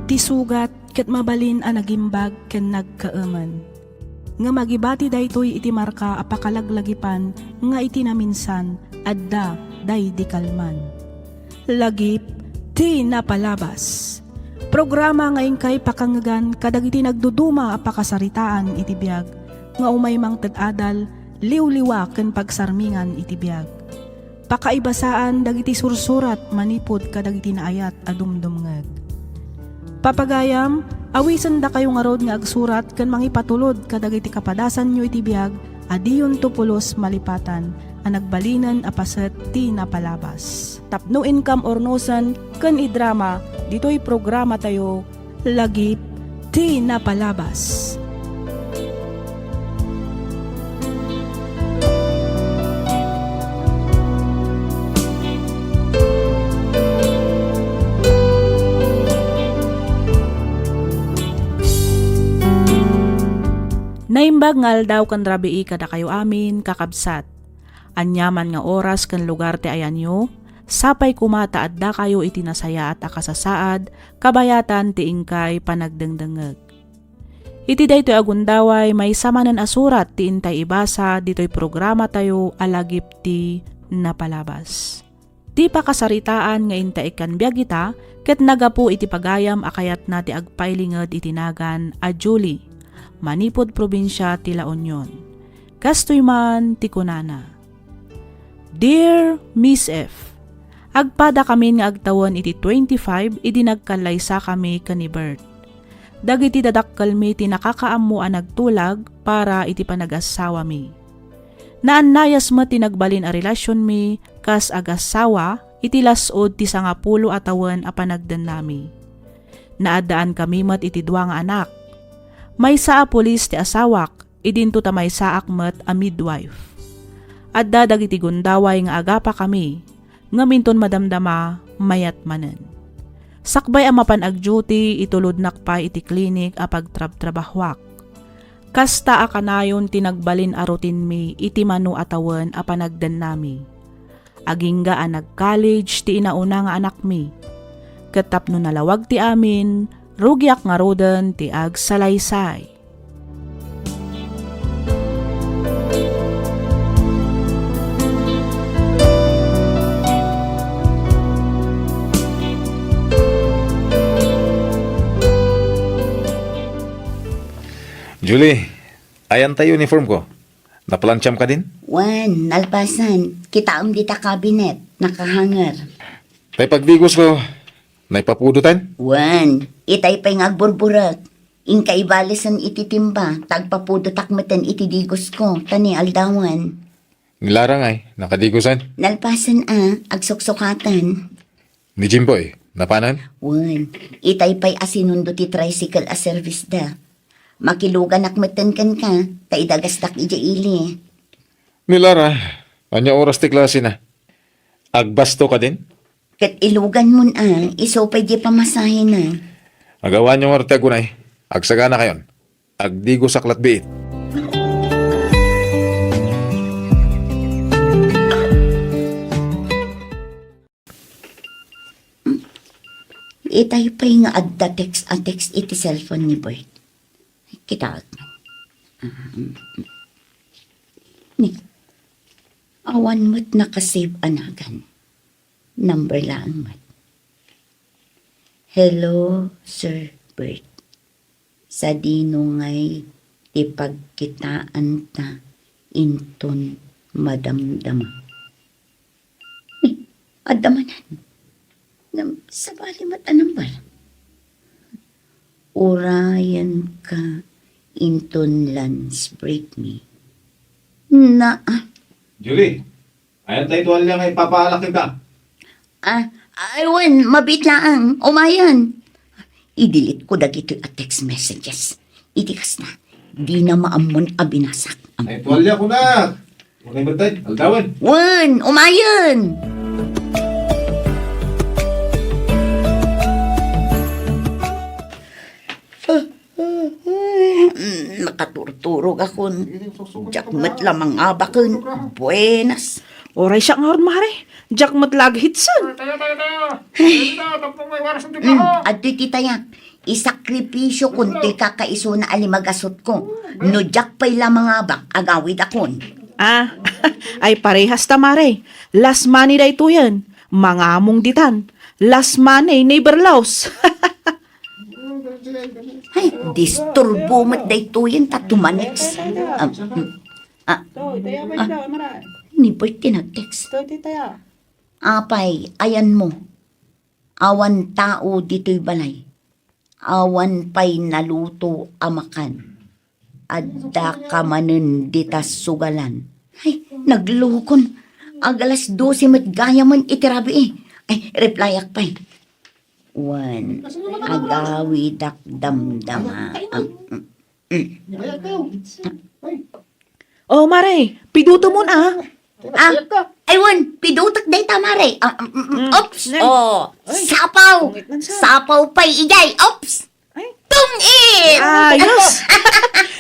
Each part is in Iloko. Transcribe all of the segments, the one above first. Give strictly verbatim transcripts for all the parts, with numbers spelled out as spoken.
Ti sugat ket mabalin a nagimbag ken nagkaemen. Ngem agibati daytoy iti marka a pakalaglagipan nga iti naminsan, adda daydi kalman. Lagip ti napalabas. Programa nga inkay pakangegan kadagiti nagduduma a pakasaritaan iti biag nga umay mangted adal, liwliwa ken pagsarmingan iti biag. Pakaibasaan dagiti sursurat manipud kadagiti naayat a dumdumngeg. Papagayam, awisendakayo ngarud nga agsurat ken mangipatulod kadagiti kapadasanyo iti biag a diyonto pulos malipatan a nagbalinen a paset ti napalabas. Tapno inkam urnosen ken idrama ditoy programatayo, Lagip ti Napalabas. Naimbag nga aldaw ken rabii kadakayo amin, kakabsat. Aniaman nga oras ken lugar ti ayanyo, sapay koma ta addakayo iti nasayaat a kasasaad kabayatan ti inkay panagdengdengngeg. Iti daytoy a gundaway, maysa manen a surat ti intay ibasa ditoy programatayo a Lagip ti Napalabas. Ti pakasaritaan nga intay ikkan biag ita ket naggapu iti pagayam a kayatna ti agpailinged iti nagan a Julie, manipud probinsia ti La Union. Kastoy man ti kunana, Dear Miss F, agpadakamin nga agtawen iti twenty-five idi nagkallaysakami ken ni Bert. Dagiti dadakkelmi ti nakakaammo a nagtulag para iti panagassawami. Naannayas met ti nagbalin a relasionmi kas agassawa iti las-ud ti sangapulo a tawen a panagdennami. Naaddaankami met iti dua nga anak. Maysa a pulis ti asawak, idinto ta maysaak met a midwife. Adda dagiti gundaway nga agapakami, ngem inton madamdama, mayat manen. Sakbay a mapan agduty, itulodnak pay iti klinik a pagtrabtrabahoak. Kasta a kanayon ti nagbalin a routine-mi iti mano a tawen a panagdennami. Agingga a nag-college ti inauna nga anakmi. Ket tapno nalawag ti amin, rugiak ngaruden ti agsalaysay. Julie, ayan tayo uniform ko. Naplantsaam kadin? Wen, nalpasen. Kitaem dita cabinet. Nakahanger. Tay pagdigosko, naipapudotan? Wen, itay pay nga agburburek. Inka ibalisen iti timba, ta agpapudotak meten iti digosko, ta ni aldawen. Ni Lara ngay, nakadigosan? Nalpasen a, agsuksukatan. Ni Jimboy, napanan? Wen, itay pay a sinundo ti tricycle a service da. Makiluganak metten kenka, ta idagasdak idiay ili. Ni Lara, ania oras ti klasena? Agbasto kadin? Ket iluganmon a, isu pay di pamasahena. Agawanyo ngarud ti agunay. Agsaganakayon. Agdigosak latbiit. Itay pay nga adda text a text iti cellphone ni Bert. Kitaek man. Ni, awan met nakasave a nagan. Number laeng met. Hello, Sir Bert. Sadino ngay ti pagkitaanta inton madamdama? Eh, adda manen. Ngem sabali met a number. Urayenka inton lunch break mi. Naa. Julie, ayan tayo tuwalya nga ipapaalak ka. Ah, ay, wen, mabiit laeng. Umayen. I-delete ko dagitoy a text messages. Iti kasta, dina maammon a binasak. Ay, tuwalya ko na. Unay betay, aldawen. Wen, umayen. Mm, nakaturturog akon. Diak met la mangabaken. Buenas. Uray siak ngarud, mare. Diak met la aghitsen. Ay, tayo, tayo, tayo. Ay. Tayo, tayo, tapno may waras ang Mm, trabaho. Adtoy ti tayak. Isakripisio kun toy kakaisuna a limagasutko. No diak pay la mangabak, agawidakon. Ah, ay parehas ta, Mare. Last money daytoyen. Mangamong ditan. Last money, never loss. Ay, disturbo met daytoyen ta tumanex. Ah, mm, ah, Toy, taya, ah, bay, taya, mara. Ni Bert ti nag-text. Toy, ti, taya. Apay, ayanmo. Awan tao ditoy balay. Awan pay naluto a makan. Adda ka manen dita sugalan. Ay, naglukon. Ag alas dose met gayamen iti rabii. Ay, replyak pay. Wen, agawidak damdama. Am-, mm, mm. Oh, Mare, pidutomon a. Ah, ay wen, pidutek dayta, Mare. Ah, mm, mm, mm. Mm, oops. Ne. Oh, ay, sapaw. Tungit man sa. Sapaw pay idiay. Oops. Ay. Tungit! Ayos!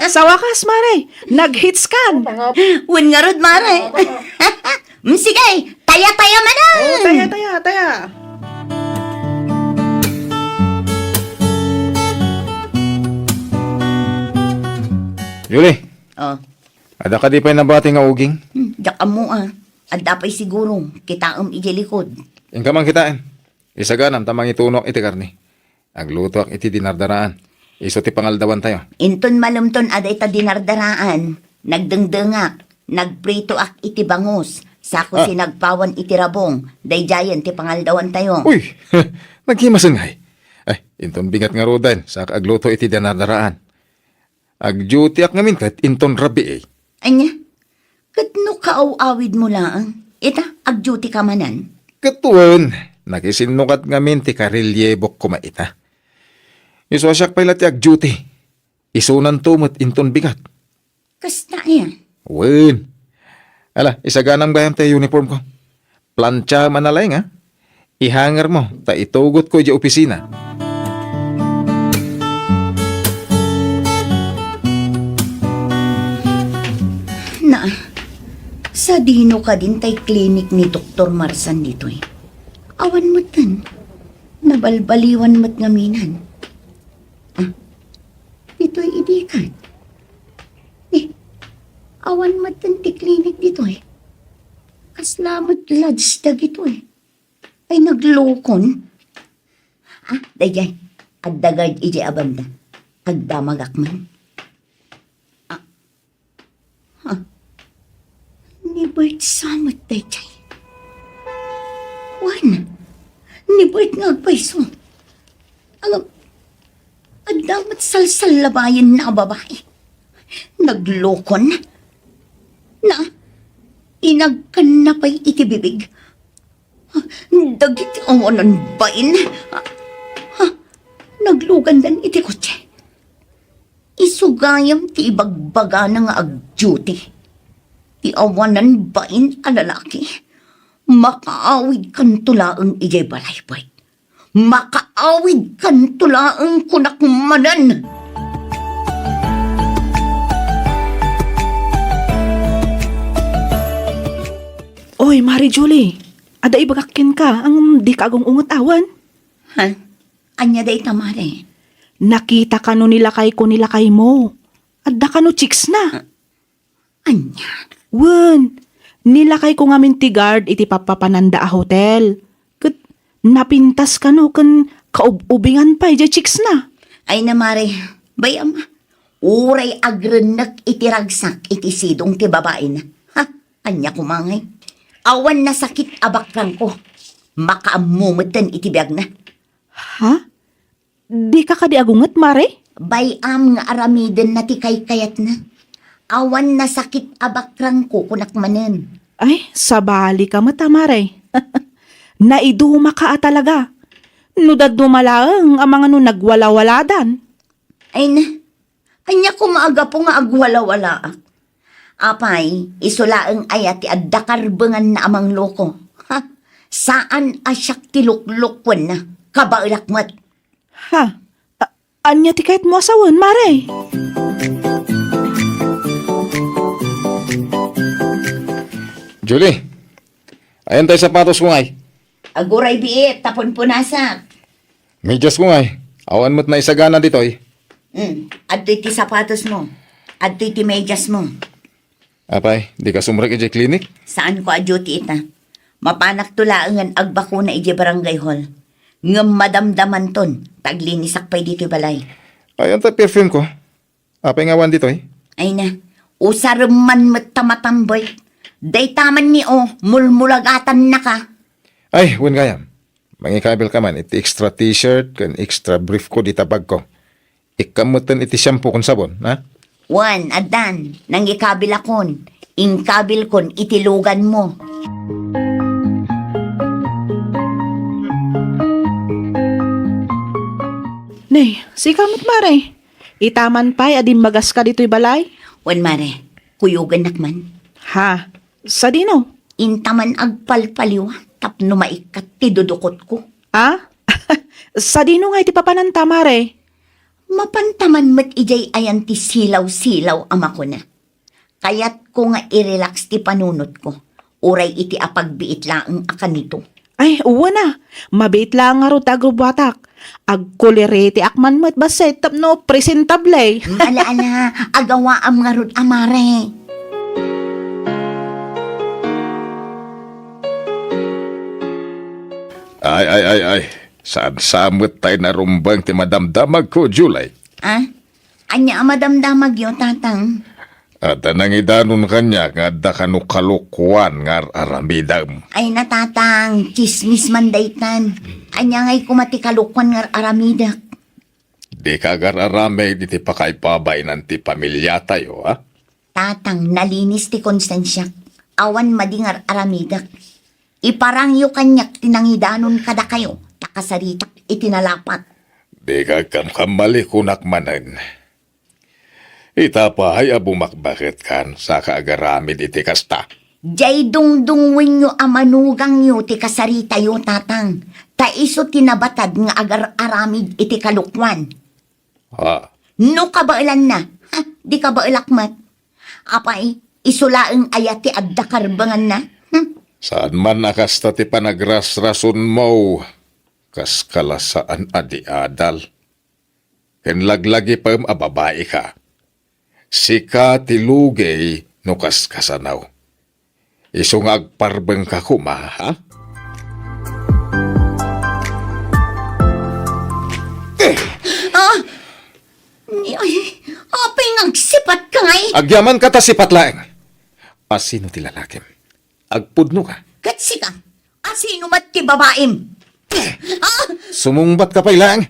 Sa wakas, Mare, nag-hits kan. Wen ngarud, Mare. Mm, sige, taya-taya manen. Oh, taya, taya, taya. Julie. Oh. Adda kadi pay nabati nga uging? Hmm, diak ammo a. Adda pay siguro, kitaem idiay likod. Inka man kitaen. Isaganam ta mangitunoak iti karne. Aglutoak iti dinardaraan. Isu ti pangaldawantayo. Inton malemton a dayta dinardaraan, nagdengdengak, nagpritoak iti bangus, sako Ah. sinagpawan iti rabong, daydiayen ti pangaldawantayo. Uy! Naghimasen ngay. Ay, inton bigat ngaruden, saka agluto iti dinardaraan. Agdutiak ngamin ket inton rabii. Ania? Ket no kaaw-awidmo laeng, ita, agdutika manen? Ket wen, nakisinnukat ngamin ti karelyebok koma ita. Isu a siak pay la ti agduti. Isunanto met inton bigat. Kasta aya? Wen. Ala, isaganam gayam ti uniform ko. Plancha man a laeng, a. Ihanger mo, ta itugotko idiay opisina. Na, sadino kadin tay klinik ni Doktor Marsan ditoy? Awan metten. Nabalbaliwan met ngaminan. Ah, ditoy idi kan? Eh, awan metten ti klinik ditoy. Kasla met lodge dagitoy. Ay, naglukon. Ah, daydiay. Adda guard idiay a banda. Agdamagak man. Ah. Ha? Ni Bert sa met daydiay. Wen, ni Bert nga agpayso. Agam-, adda met salsallabayenna a babai. Naglukon. Na, inagkanna pay iti bibig. Dagiti awanan bain. Ha? Naglugandan iti kotse. Isu gayam ti ibagbagana nga agduty. Ti awanan bain a lalaki, makaawidkanto laeng idiay balay, Bert. Makaawidkanto laeng, kunak manen. Oy, Mare Julie, adda ibagak kenka, ngem dika agung-unget awan? Ha? Ania dayta, Mare? Nakita kano ni lakayko ni lakaymo. Adda kano chicks na. Ah, ania? Wen, ni lakayko ngamin ti guard iti pappapananda a hotel. Ket napintas kano ken kaub-ubingan pay diay chicks na. Ay na, Mare, bay-am, uray agrennek iti ragsak iti sidong ti babaina. Ha? Ania koma ngay? Awan nasakit a bakrangko. Makaammo metten iti biagna. Ha? Dika kadi agunget, Mare? Bay-am nga aramidenna ti kaykayatna. Awan nasakit a bakrangko, kunak manen. Ay, sabalika met a, Mare. Naidumaka a talaga. No dadduma laeng a mangano nagwalawaladan. Ay na, ania koma a gapu nga agwalawalaak? Apay, isu laeng aya ti adda karbenganna a mangloko? Ha? Saan a siak ti luklukwenna. Kabaelak met. Ha? A-, ania ti kayatmo a sawen, Mare? Julie, Ayan tay sapatosko ngay. Aguray biit, ta punpunasak. Mediasko ngay. Awan met naisagana ditoy. Hmm, adtoy ti sapatosmo. Adtoy ti mediasmo. Apay, dika sumrek idiay klinik? Saanko a duty ita. Mapanakto laengen agbakuna idiay barangay hall. Ngem madamdamanton, ta aglinisak pay ditoy balay. Ayan tay perfumeko. Apay nga awan ditoy? Ay na, usarem man met ta matambek. Dayta man ni, o, mulmulagatannaka. Ay, wen gayam. Mangikabilka man iti extra t-shirt ken extra briefko dita bagko. Ikkam metten iti shampoo ken sabon, ha? Wen, addan, nangikabilakon. Inkabilkon iti luganmo. Nay, sika met, Mare. Ita man pay a dimmagaska ditoy balay? Wen, Mare. Kuyogennak man. Ha? Sadino? Inta man agpalpaliwa tapno maikkat ti dudukotko. Ah? Sadino nga iti papananta, Mare? Mapanta man met idiay ayan ti silaw-silaw a makuna. Kayatko nga i-relax ti panunotko, uray iti apagbiit laeng a kanito. Ay, wen a. Mabiit laeng ngarud ti agrubbuatak. Agkuleretiak man met bassit tapno presentable. Ala, ala, agawaam ngarud a, Mare. Ay, ay, ay, ay. Saan sa met tay narumbeng ti madamdamagko, Julie? Ah? Ania a madamdamagyo, Tatang? Adda nangidanon kaniak nga adda kano kalokuan nga ar-aramidem. Ay na, Tatang, tsismis man daytan. Ania ngay koma ti kalokuan nga ar-aramidek? Dika agar-aramid iti pakaibabainan ti pamiliatayo, a? Tatang, nalinis ti konsensiak. Awan madi nga ar-aramidek. Iparangyo kaniak ti nangidanon kadakayo, ta kasaritak iti nalapat. Dika agkamkamali, kunak manen. Ita pay a bumakbaketkan, saka agaramid iti kasta. Diay dungdungngoenyo a manugangyo ti kasaritayo, Tatang, ta isu ti nabatad nga agar-aramid iti kalokuan. Ha? No kabaelanna, ha, di kabaelak met. Apay, isu laeng aya ti adda karbenganna? Hmm? Saan man a kasta ti panagrasrasonmo, kas kalasaan a di adal. Ken laglagipem a babaika. Sika ti lugey no kas kasano. Isu nga agparbengka koma, ha? Ah! Ay, apay nga agsipatka ngay? Agyamanka ta sipat laeng. Asino ti lalakim? Agpudnoka? Ket sika, asino met ti babaim? Ah! Sumungbatka pay laeng.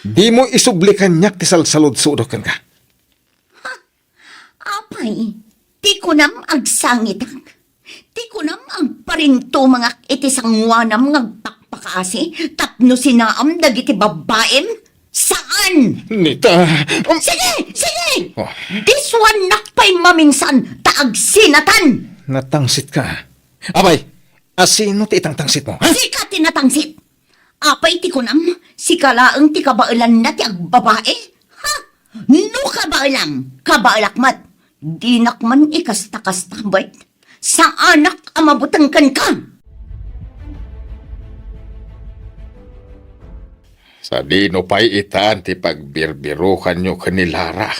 Dimo isubli kaniak ti salsaludsodek kenka. Apay, ti kunam agsangitak? Ti kunam agparintumengak iti sangoanam nga agpakpakaasi tapno sinaam dagiti babbaim? Saan! Nita, um, Sige! Sige! Oh. Diswannak pay maminsan ta agsinatan! Natangsitka. Apay, asino ti itangtangsitmo, ha? Sika ti natangsit! Apay ti kunam, sika laeng ti kabaelanna ti agbabae? Ha? No kabaelam, kabaelak met. Dinak man ikasta-kasta, Bert. Saanak a mabuteng kenka. Sadino pay itan ti pagbirbirokanyo ken ni Lara?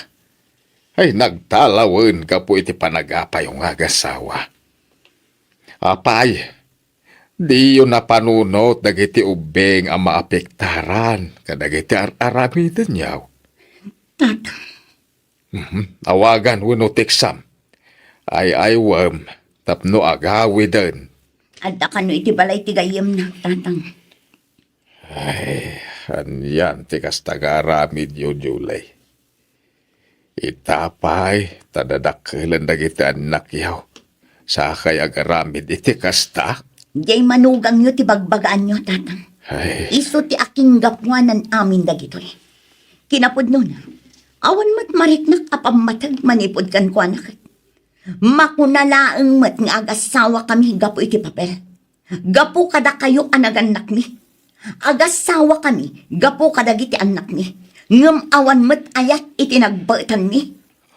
Ay, nagtalawen gapu iti panagapayo nga agasawa. Apay, diyo napanunot dagiti ubbing a maapektaran kadagiti ar-aramidenyo. Tata. Mhm. Awagan wenno teksam. Ay-aywem tapno agawiden. Adda kano iti balay ti gayyemna, Tatang. Ay, anian ti kasta nga aramidyo, Julie? Ita pay, ta dadakkelen dagiti annakyo. Sakay agaramid iti kasta? Diay manugangyo ti bagbagaanyo, Tatang. Ay. Isu ti akinggapuanan amin dagitoy. Kinapudnona, awan met mariknak a pammateg manipud kenkuana ket. Makuna laeng met nga agasawakami gapu iti papel. Gapu kadakayo a nagannakmi. Agasawakami gapu kadagiti annakmi. Ngem awan met ayat iti nagbaetanmi.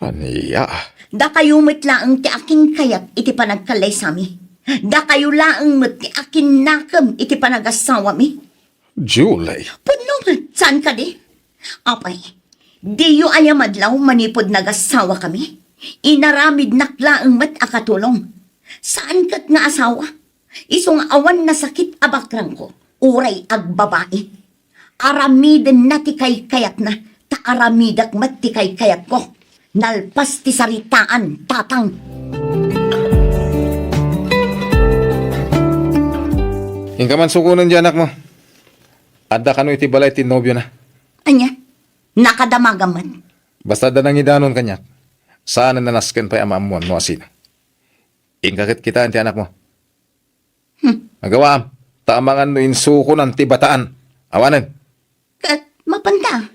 Ania? Dakayo met laeng ti akinkayat iti panagkallaysami. Dakayo laeng met ti akinnakem iti panagasawami. Julie. Pudno met, saan kadi? Apay, diyo aya madlaw manipud nagasawakami? Inaramidnak laeng met a katulong. Saan ket nga asawa. Isu nga awan nasakit a bakrangko, uray agbabai. Aramidenna ti kaykayatna, ta aramidek met ti kaykayatko. Nalpas ti saritaan, tatang. Inka man sukonen ti anakmo. Adda kano iti balay ti nobiona. Ania? Nakadamagam met. Basta adda nangidanon kaniak, saanen a nasken pay a maammuan no asino. Inka ket kitaen ti anakmo. Hmm. Agawaam, ta amangan no insukonan ti bataan. Awanen. Ket mapanta.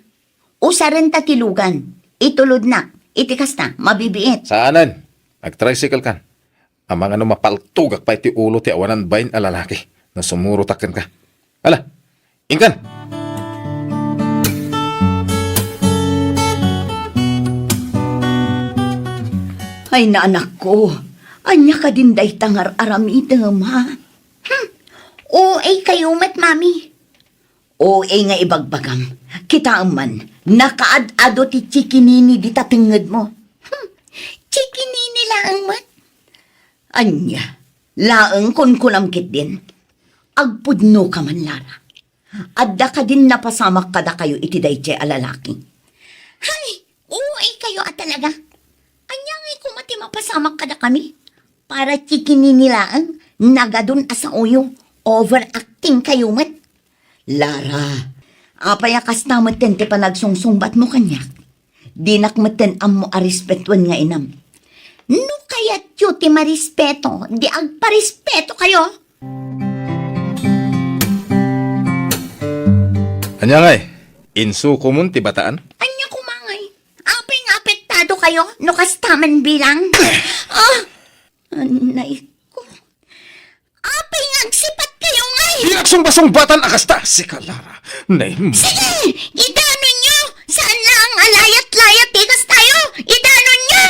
Usarenta ti lugan. Itulodnak. Iti kasta, mabibiit. Saanen. Nag-tricycle kan. Amangan no mapaltogak pay ti ulo ti awanan bain a lalaki no sumurotak kenka. Ala, inkan! Ay, naanakko, ania kadin dayta nga ar-aramidem, ha? Hmm. O A kayo met, Mami. O A nga ibagbagam. Kitaem man, nakaad-ado ti chikinini dita tengngedmo. Hmm. Chikinini laeng met. Ania, laeng kunkunam ketdin. Agpudno ka man, Lara. Adda kadin napasamak kadakayo iti daydiay a lalaki? Hay, uay kayo a talaga. Ania ngay koma ti mapasamak kadakami? Para chikinini laeng, nagadun a saoyo, overacting kayo met. Lara, apay a kasta metten ti panagsungsungbatmo kaniak? Dinak metten ammo a respetuen nga inam. No kayatyo ti marespeto, di agparespeto kayo. Ania ngay? Insukomon ti bataan? Ania koma ngay? Apay nga apektado kayo no kasta man bilang? Ah! Anay ko. Apay nga agsipat kayo ngay? Di agsungbasungbatan a kasta, sika, Lara. Nay. Sige! Idanonyo! Saan laeng a layat-layat ti kastayo? Idanonyo!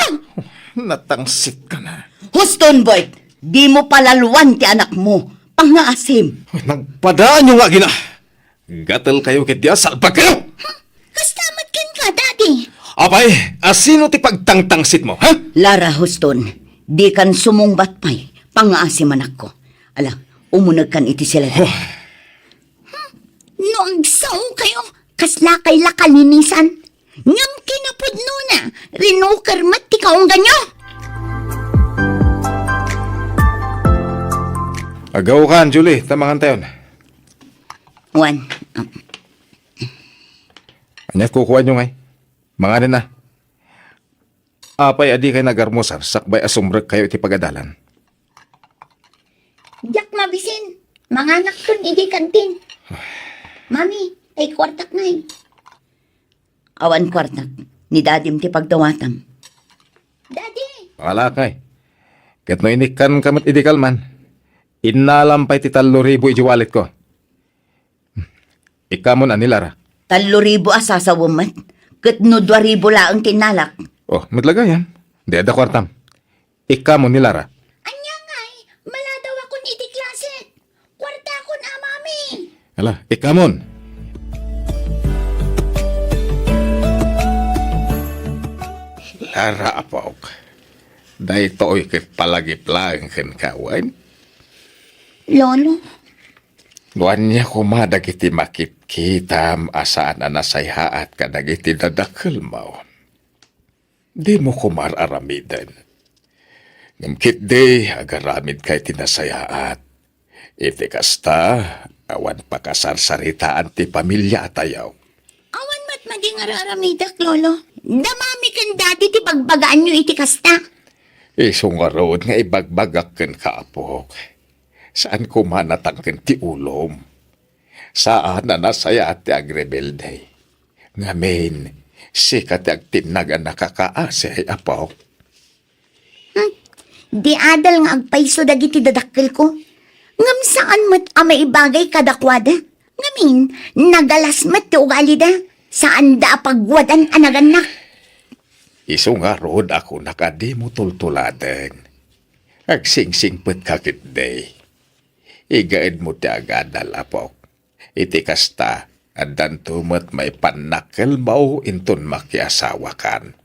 Natangsit ka na. Huston, Bert! Dimo palaluan ti anakmo. Pangngaasim. Nagpadaanyo nga agina. Gatel kayo ket dia salbag kayo! Huh? Kasta met kenka, Daddy? Apay, asino ti pagtangtangsitmo, ha? Lara, Huston, dikan sumungbat pay. Pangngaasim, anakko. Ala, umunegkan iti siled. Oh. Hmm? No agsao kayo, kasla kay la kalinisan. Ngem kinapudnona, rinuker met ti kaungganyo. Agaw kan, Julie, ta mangantayon. Wen. Ania kukuanyo ngay? Manganen na. Apay a dikay nagarmusar sakbay a sumrekkayo iti pagadalan? Diak mabisin. Manganakton idiay kantin. Mami, ay kuartak ngay. Awan kuartak. Ni Dadim ti pagdawatam. Daddy! Mangalakay. Ket no inikkanka met idi kalman, innalam pay ti tallo ribu iti walletko. Ikkamon a ni Lara. Tallo ribu a sasawem met, ket no dua ribu laeng ti innalak. Oh, met la gayam. Di adda kuartam. Ikkamon ni Lara. Ania ngay, maladawakon iti klase. Kuartakon a, Mami. Ala, ikkamon. Lara, apok. Daytoy ket palagip laeng kenka, wen? Lolo. No ania koma dagiti makitkitam a saan a nasayaat kadagiti dadakkelmo, dimo koma ar-aramiden. Ngem ketdi, agaramidka iti nasayaat. Iti kasta, awan pakasarsaritaan ti pamiliatayo. Awan met madi nga ar-aramidek, Lolo. Da Mami ken Daddy ti bagbagaanyo iti kasta. Isu ngarud nga ibagbagak kenka, apok. Saan koma natangken ti ulom. Saan a nasayaat ti agrebelde. Ngamin, sika ti agtinnag a nakakaasi, apok. Hmm, di adal nga agpayso dagiti dadakkelko. Ngem saan met a maibagay kadakuada. Ngamin, nagalas met ti ugalida. Saanda a pagwadan a nagannak. Isu ngarud a kunak a dimo tultuladen. Agsingsingpetka ketdi. Igaedmo ti agadal, apok. Iti kasta, addanto met maipannakkelmo inton makiasawakan.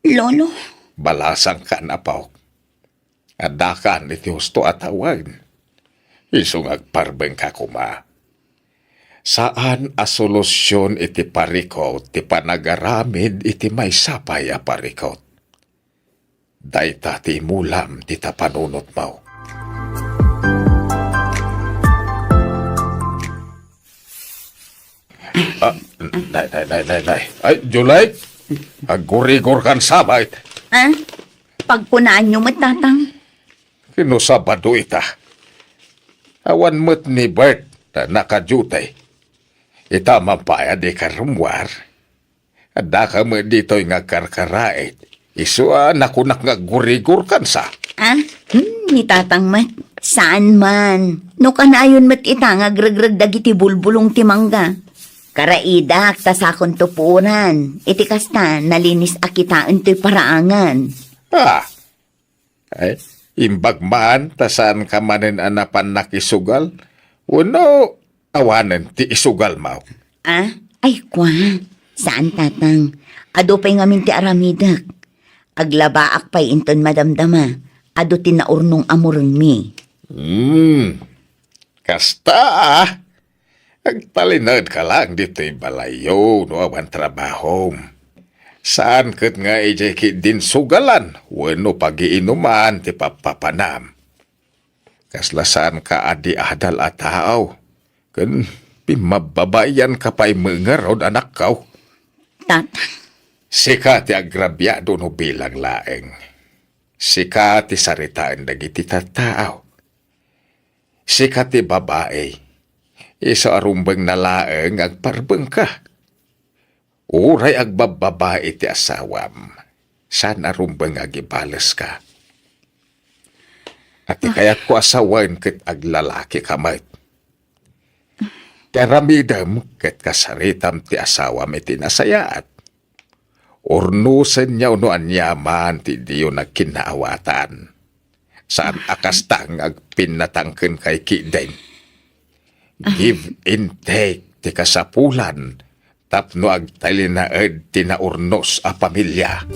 Lolo. Balasangkan, apok. Addakan iti husto a tawen. Isu nga agparbengka koma. Saan a solusion iti parikut ti panagaramid iti maysa pay a parikut. Dayta ti imulam dita panunotmo. Ah, nay, nay, nay, nay, nay. Ay, July, aggurigor kan sabay. Ah? Pagkunaanyo met, Tatang? Kino Sabado ita. Awan met ni Bert a naka-duty. Ita man pay a di karummuar. Addaka met ditoy nga agkarkaraet. Isu a nakunak nga aggurigor kansa. Ah? Hmm, ni Tatang met. Saan man. No kanayon met ita nga agregreg dagiti bulbulong ti mangga. Karaidak ta sakonto puoran. Iti kasta, nalinis a kitaen toy paraangan. Ah, Ay, imbag man ta saanka manen a napannakisugal? Wenno awanen ti isugalmo? Ah? Ay, kua. Saan, Tatang. Adu pay ngamin ti aramidek. Aglabaak pay inton madamdama. Adu ti naurnong a murengmi. Hmm. Kasta, ah. Agtalinaedka laeng ditoy balayyo no awan trabahom. Saan ket nga idiay ketdin sugalan wenno pagiinuman ti pappapanam. Kasla saanka a di adal a tao, ken pimmababaianka pay met ngarud, anakko. Tatang. Sika ti agrabiado no bilang laeng. Sika ti saritaen dagiti tattao. Sika ti babai. Isu a rumbengna laeng nga agparbengka. Uray agbabbabai ti asawam, saan a rumbeng nga agibaleska. A ti kayatko a sawen ket aglalakika met. Ti aramidem ket kasaritam ti asawam iti nasayaat. Urnosenyo no aniaman ti diyo nagkinnaawatan. Saan a kasta nga agpinnatangken kay kiden. Give and take ti kasapulan tapno agtalinaed ti naurnos a pamilia.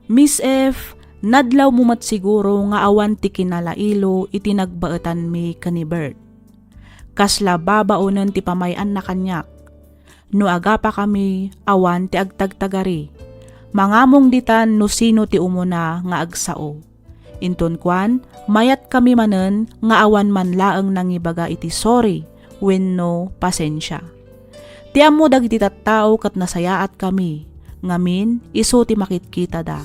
Miss F, nadlawmo met siguro nga awan ti kinalailo iti nagbaetanmi ken ni Bert. Kasla babaonen ti pamay-anna kaniak. No agapakami, awan ti agtagtagari. Mangamong ditan no sino ti umuna nga agsao. Inton kuan, mayatkami manen nga awan man laeng nangibaga iti sorry wenno pasensia. Ti ammo dagiti tattao ket nasayaatkami, ngamin isu ti makitkitada.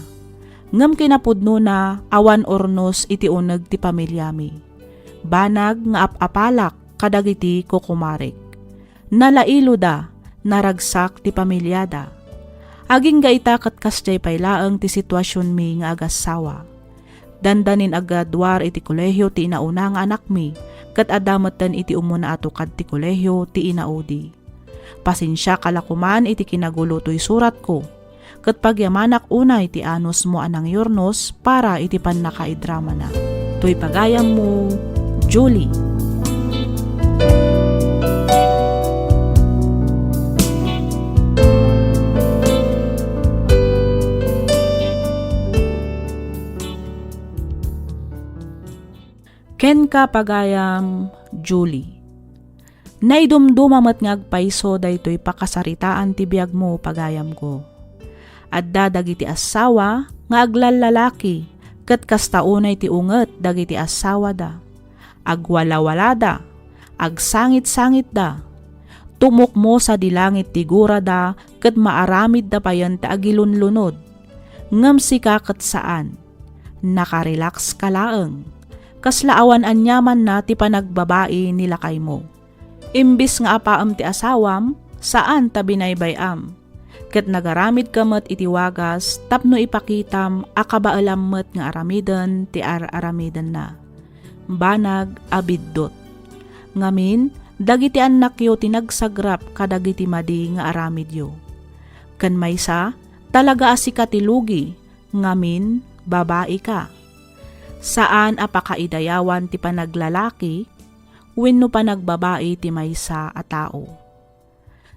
Ngem kinapudnona, awan urnos iti uneg ti pamiliami. Banag nga ap-apalak kadagiti kukumarek. Nalailoda, naragsak ti pamiliada. Agingga ita ket kasdiay pay laeng ti situasionmi nga agassawa. Dandanin aggraduar iti kolehio ti inauna nga anakmi, ket adda metten iti umuna a tukad ti kolehio ti inaudi. Pasensiaka la koman iti kinagulo toy suratko, ket pagyamanak unay ti anusmo a nangyurnos para iti pannakaidramana. Toy pagayammo, Julie. Kenka, pagayam, Julie. Naidumduma met nga agpayso daytoy pakasaritaan ti biagmo, pagayamko. Adda dagiti assawa nga aglallalaki, ket kasta unay ti unget dagiti assawada. Agwalawalada, agsangitsangitda. Tumukmo sadi langit ti gurada ket maaramidda payen ti agilunlunod. Ngem sika ket saan. Nakarelax ka laeng. Kasla awan aniamanna ti panagbabai ni lakaymo. Imbis nga apaem ti asawam, saan ta binaybay-am. Ket nagaramidka met iti wagas tapno ipakitam a kabaelam met nga aramiden ti ar-aramidenna. banag a biddut. Ngamin, dagiti annakyo ti nagsagrap kadagiti madi nga aramidyo. Ken maysa, talaga a sika ti lugi, ngamin, babaika. Saan a pakaidayawan ti panaglalaki wenno panagbabai ti maysa a tao.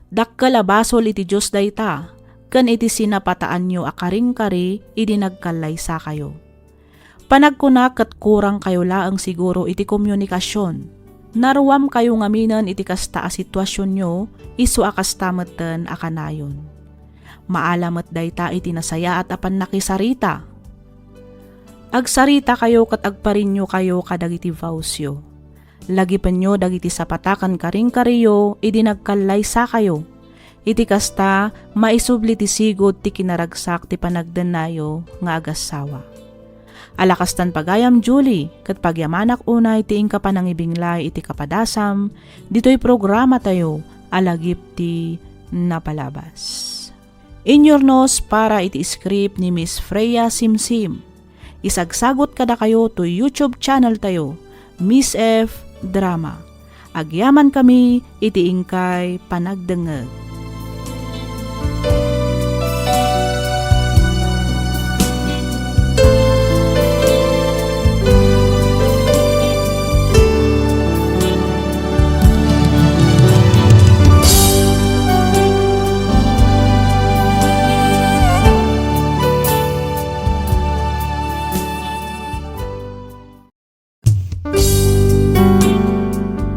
Dakkel a basol iti Dios dayta, ken iti sinapataanyo a karingkari idi nagkallaysakayo. Panagkunak ket kurangkayo laeng siguro iti komunikasion. Naruamkayo ngaminen iti kasta a situasionyo, isu a kasta metten a kanayon. Maala met dayta iti nasayaat a pannakisarita. Agsaritakayo ket agparinyokayo kadagiti vowsyo. Lagipenyo dagiti sapata ken karingkariyo idi nagkallaysakayo. Iti kasta, maisubli ti sigud ti kinaragsak ti panagdennayo nga agassawa. Ala kastan pagayam Julie, ket pagyamanak unay ti inka panangibinglay iti kapadasam ditoy programatayo a Lagip ti Napalabas. Inyurnos para iti script ni Miss Freya Simsim. Isagsagot kadakayo to YouTube channel tayo, Miss F Drama. Agyamankami iti inkay panagdengngeg.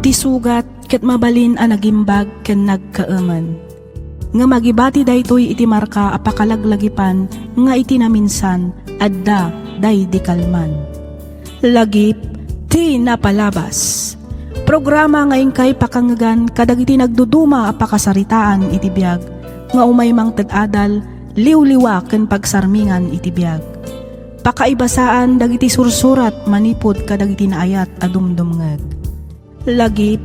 Ti sugat ket mabalin a nagimbag ken nagkaemen. Ngem agibati daytoy iti marka a pakalaglagipan nga iti naminsan, adda daydi kalman. Lagip ti Napalabas. Programa nga inkay pakangngegan kadagiti nagduduma a pakasaritaan iti biag nga umay mangted adal, liwliwa ken pagsarmingan iti biag. Pakaibasaan dagiti sursurat manipud kadagiti naayat a dumdumngeg. Lagip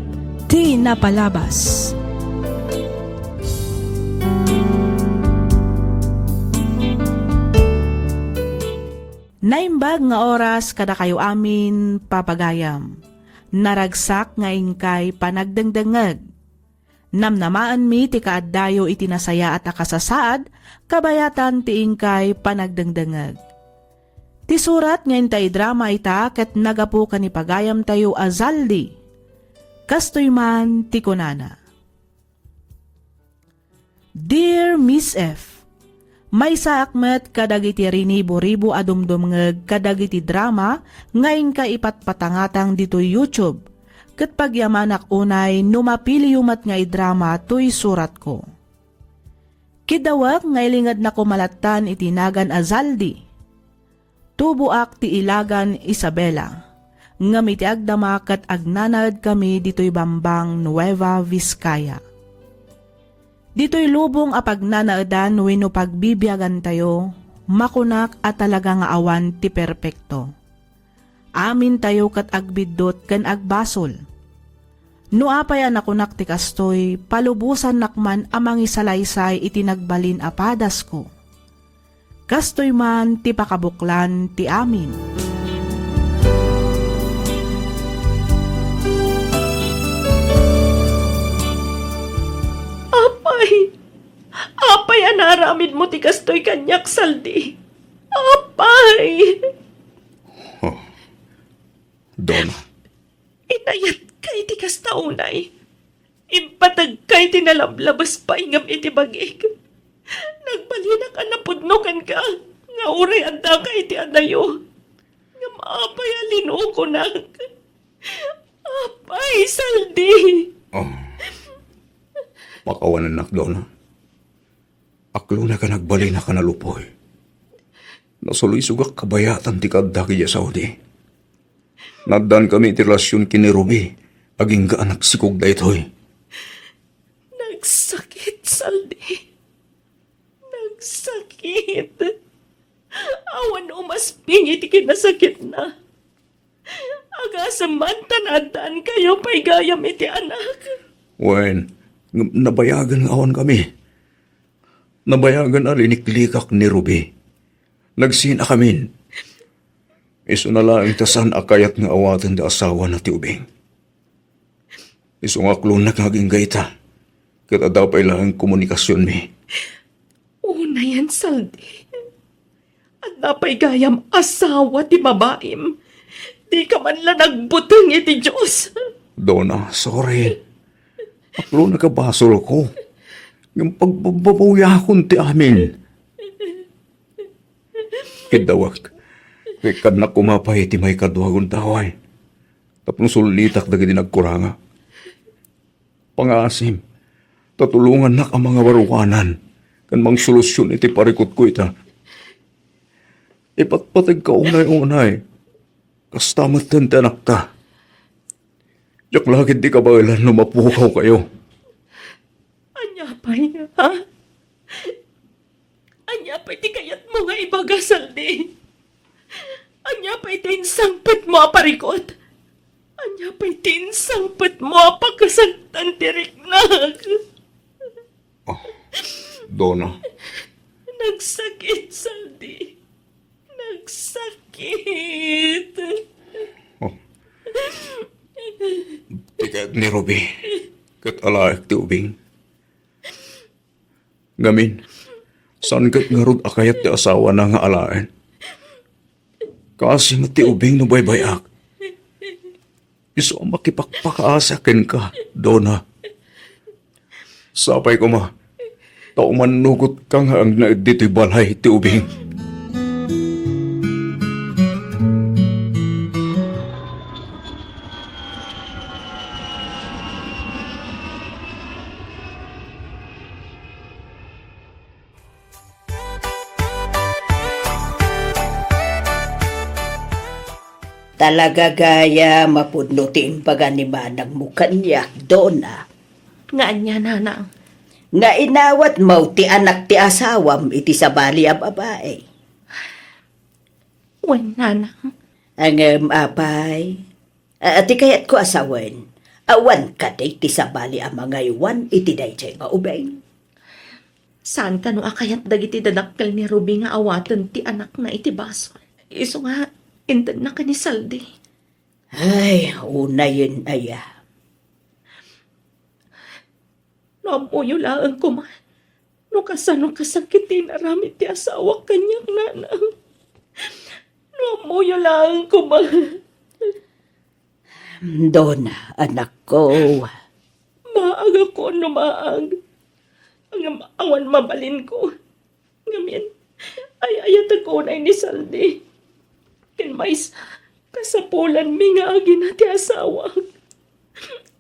ti Napalabas. Naimbag nga oras kadakayo amin, papagayam. Naragsak nga inkay panagdengdengngeg. Namnamaenmi ti kaaddayo iti nasayaat a kasasaad, kabayatan ti inkay panagdengdengngeg. Ti surat nga inta idrama ita ket nagapu ken ni pagayamtayo a Zaldi. Kastoy man ti kunana. Dear Miss F, maysaak met kadagiti rinibo-ribo a dumdumngeg kadagiti drama nga inka ipatpatangatang ditoy YouTube, ket pagyamanak unay no mapiliyo met nga idrama toy suratko. Kiddawek nga ilingedna koma lattan iti nagan a Zaldi. Tuboak ti ilagan Isabela, ngem iti agdama ket agnanaedkami ditoy bambang Nueva Vizcaya. Ditoy lubong a pagnanaedan wenno pagbibiagantayo, makunak a talaga nga awan ti perpekto. Amintayo ket agbiddut ken agbasol. No apay a nakunak ti kastoy, palubosannak man a mangisalaysay iti nagbalin a padasko. Kastoy man ti pakabuklan ti amin. Apay! Apay a naaramidmo ti kastoy kaniak, Zaldi? Apay! Oh, Donna. Inayatka iti kasta unay. Impategka iti nalablabas pay ngem iti bagik. Nagbalinak a napudno kenka nga uray addaka iti adayo. Ngem apay a linukonak? Apay, Zaldi! Oh. Pakawanennak, Donna. Aklonek a nagbalinak a nalupoy. Nasuloysogak kabayatan ti kaaddak idiay Saudi. Naaddankami iti relasion ken ni Ruby, agingga a nagsikog daytoy. Nagsakit, Zaldi. Nagsakit. Awan umasping iti kinasakitna. Agasem man ta naaddaankayo pay gayam iti anak. Wen, ngem nabayagen nga awankami. Nabayagen a liniklikak ni Ruby. Nagsinakamin. Isuna laeng ta saan a kayat nga awaten ti asawana ti ubing. Isu nga aklonak nga agingga ita, ket adda pay laeng komunikasionmi. Unayen, Saldi. Adda pay gayam asawa ti babaim. Dika man la nagbuteng iti Dios. Dona, sorry. Aklonak a basolko. Ngem pagbababawiakon ti amin. Kiddawek, ikkannak koma pay ti maikadua gundaway tapno sulnitak dagiti nagkuranga. Pangaasim, ta tulongannak a mangawaruanan ken mangsolusion iti parikutko ita. Ipatpategka unay-unay, kasta metten ti anakta. Diak la ketdi kabaelan no mapukawkayo. Ania pay, ha? Ania pay ti kayatmo nga ibaga, Saldi? Ania pay ti insangpetmo a parikut? Ania pay ti insangpetmo a pakasaktan ti riknak? Ah, Dona. Nagsakit, Saldi. Nagsakit. Oh. Ti kayat ni Ruby, ket alaek ti ubing. Ngamin, saan ket ngarud a kayat ti asawana nga alaen? Kaasi met ti ubing no baybay-ak. Isu a makipakpakaasi kenka, Dona. Sapay koma, ta umannugotka nga agna ditoy balay ti ubing. Talaga gayam a pudno ti imbaga ni manangmo kaniak, Dona. Nga ania, nanang? Nga inawatmo ti anak ti asawam iti sabali a babai. Wen, nanang. Ngem, apay, a, ti kayatko a sawen, awan kadi ti sabali a mangaywan iti daydiay nga ubing? Saan kano a kayat dagiti dadakkel ni Ruby nga awaten ti anakna iti basol? Isu nga, intedna ken ni Saldi. Ay, unayen aya. No ammoyo laeng koma, no kasano kasakit ti inaramid ti asawak kaniak, nanang. No ammoyo laeng koma. Dona, anakko. Maagakon no maag. Ngem awan mabalinko. Ngamin, ay-ayatek unay ni Saldi. Ken maysa, kasapulanmi nga agina ti asawak.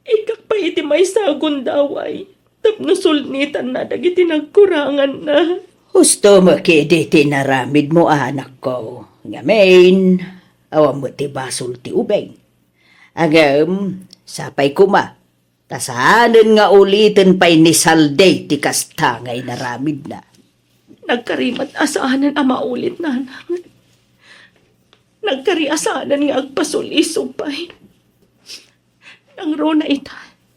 Ikkak pay iti maysa a gundaway tapno sulnitanna dagiti nagkuranganna. Husto met kadi ti inaramidmo, anakko. Ngamin, awan met ti basol ti ubing. Ngem, sapay koma, ta saanen nga uliten pay ni Saldi ti kasta nga inaramidna. Nagkari met a saanen a maulit, nanang. Nagkari a saanen nga agpasulisog pay. Nangruna ita,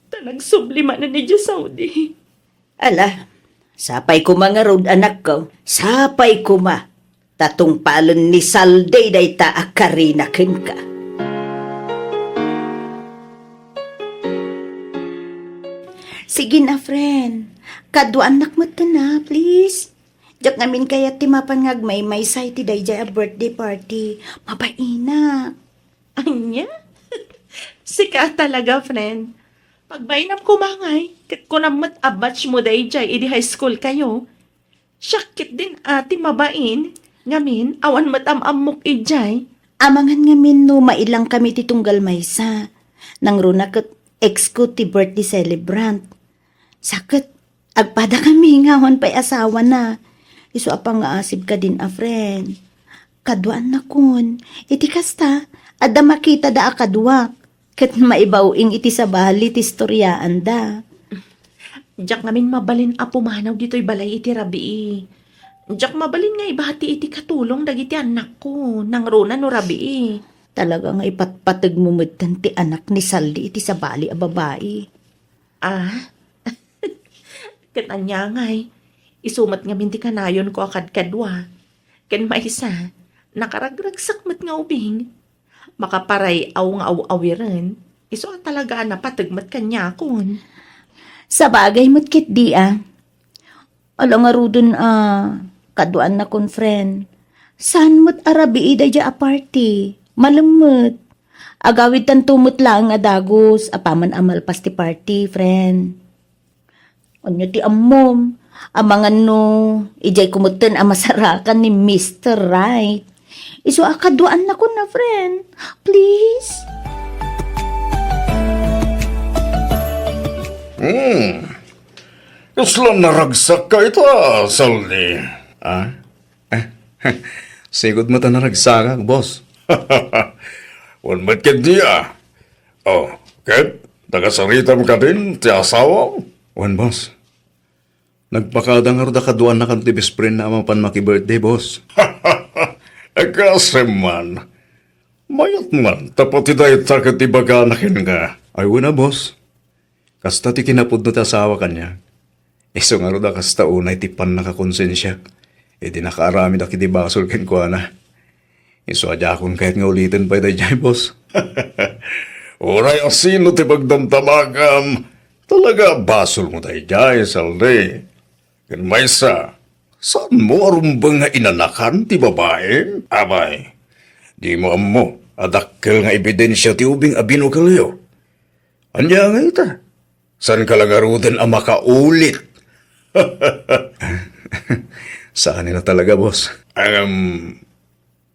ta nagsubli manen idiay Saudi. Ala, sapay koma ngarud, anakko, sapay koma. Ta tungpalen ni Saldi dayta a karina kenka. Sige na, friend. Kaduaannak met ken, please. Diak ngamin kayat ti mapan nga agmaymaysa iti daydiay a birthday party. Mabainak. Ania? Sika talaga, friend. Pagbainam koma ngay, ket kunam met a batch mo daydiay idi high school kayo. Siak ketdin a ti mabain, ngamin, awan met am-ammok idiay. Amangan ngamin no mailangkami ti tunggal maysa. Nangruna ket ex ko ti birthday celebrant. Sa ket, agpadakami nga awan pay asawana. Isu a pangaasib kadin a friend. Kaduaannakon, iti kasta, adda makitada a kaduak. Ket maibaw-ing iti sabali ti istoriaanda. Diak ngamin mabalin a pumanaw ditoy balay iti rabii. Diak mabalin nga ibati iti katulong dagiti annakko, nangruna no rabii. Talaga nga ipatpategmo metten ti anak ni Saldi iti sabali a babai. Ah? Ket ania ngay, isu met ngamin ti kanayonko a kadkadua. Ken maysa, Nakaragragsak met nga ubing. Makaparay-aw nga aw-awiren. Isu a talaga a napateg met kaniakon. Sabagay met ketdi a. Ala ngaruden a, kaduaannakon, friend. Saan met a rabii daydiay a party? Malem met. Agawidtanto met laeng a dagus apaman a malpas ti party, friend. Ania ti ammom? Amangan no, idiay ko metten a masarakan ni Mister Right. Isu a kaduaannakon a, friend. Please? Hmm. Kasla naragsak ka ita, Saldi. Ah? Sigud met a naragsakak, boss. Wen met ketdi a. Oh, ket nakasaritam kadin ti asawam? Wen, boss. Nagpakada ngarud a kaduaannakan ti best friend na a mapan maki-birthday, boss. Ekasem man. Mayat man, ta pati dayta ket ibagana kenka. Ay, wen a, boss. Kasta ti kinapudno ti asawa kaniak. Isu ngarud a kasta unay ti pannakakonsensiak idi nakaaramid a kidi basol kenkuana. Isu a diakon kayat nga uliten pay daydiay, boss. Uray a sino ti pagdamdamagam, talaga a basolmo daydiay, Saldi. Ken maysa, saanmo a rumbeng nga inanakan ti babaem? Abay, dimo ammo a dakkel nga ebidensia ti ubing a binukelyo. Ania nga ita? Saanka la ngaruden a makaulit? Saan a talaga, boss. Ngem,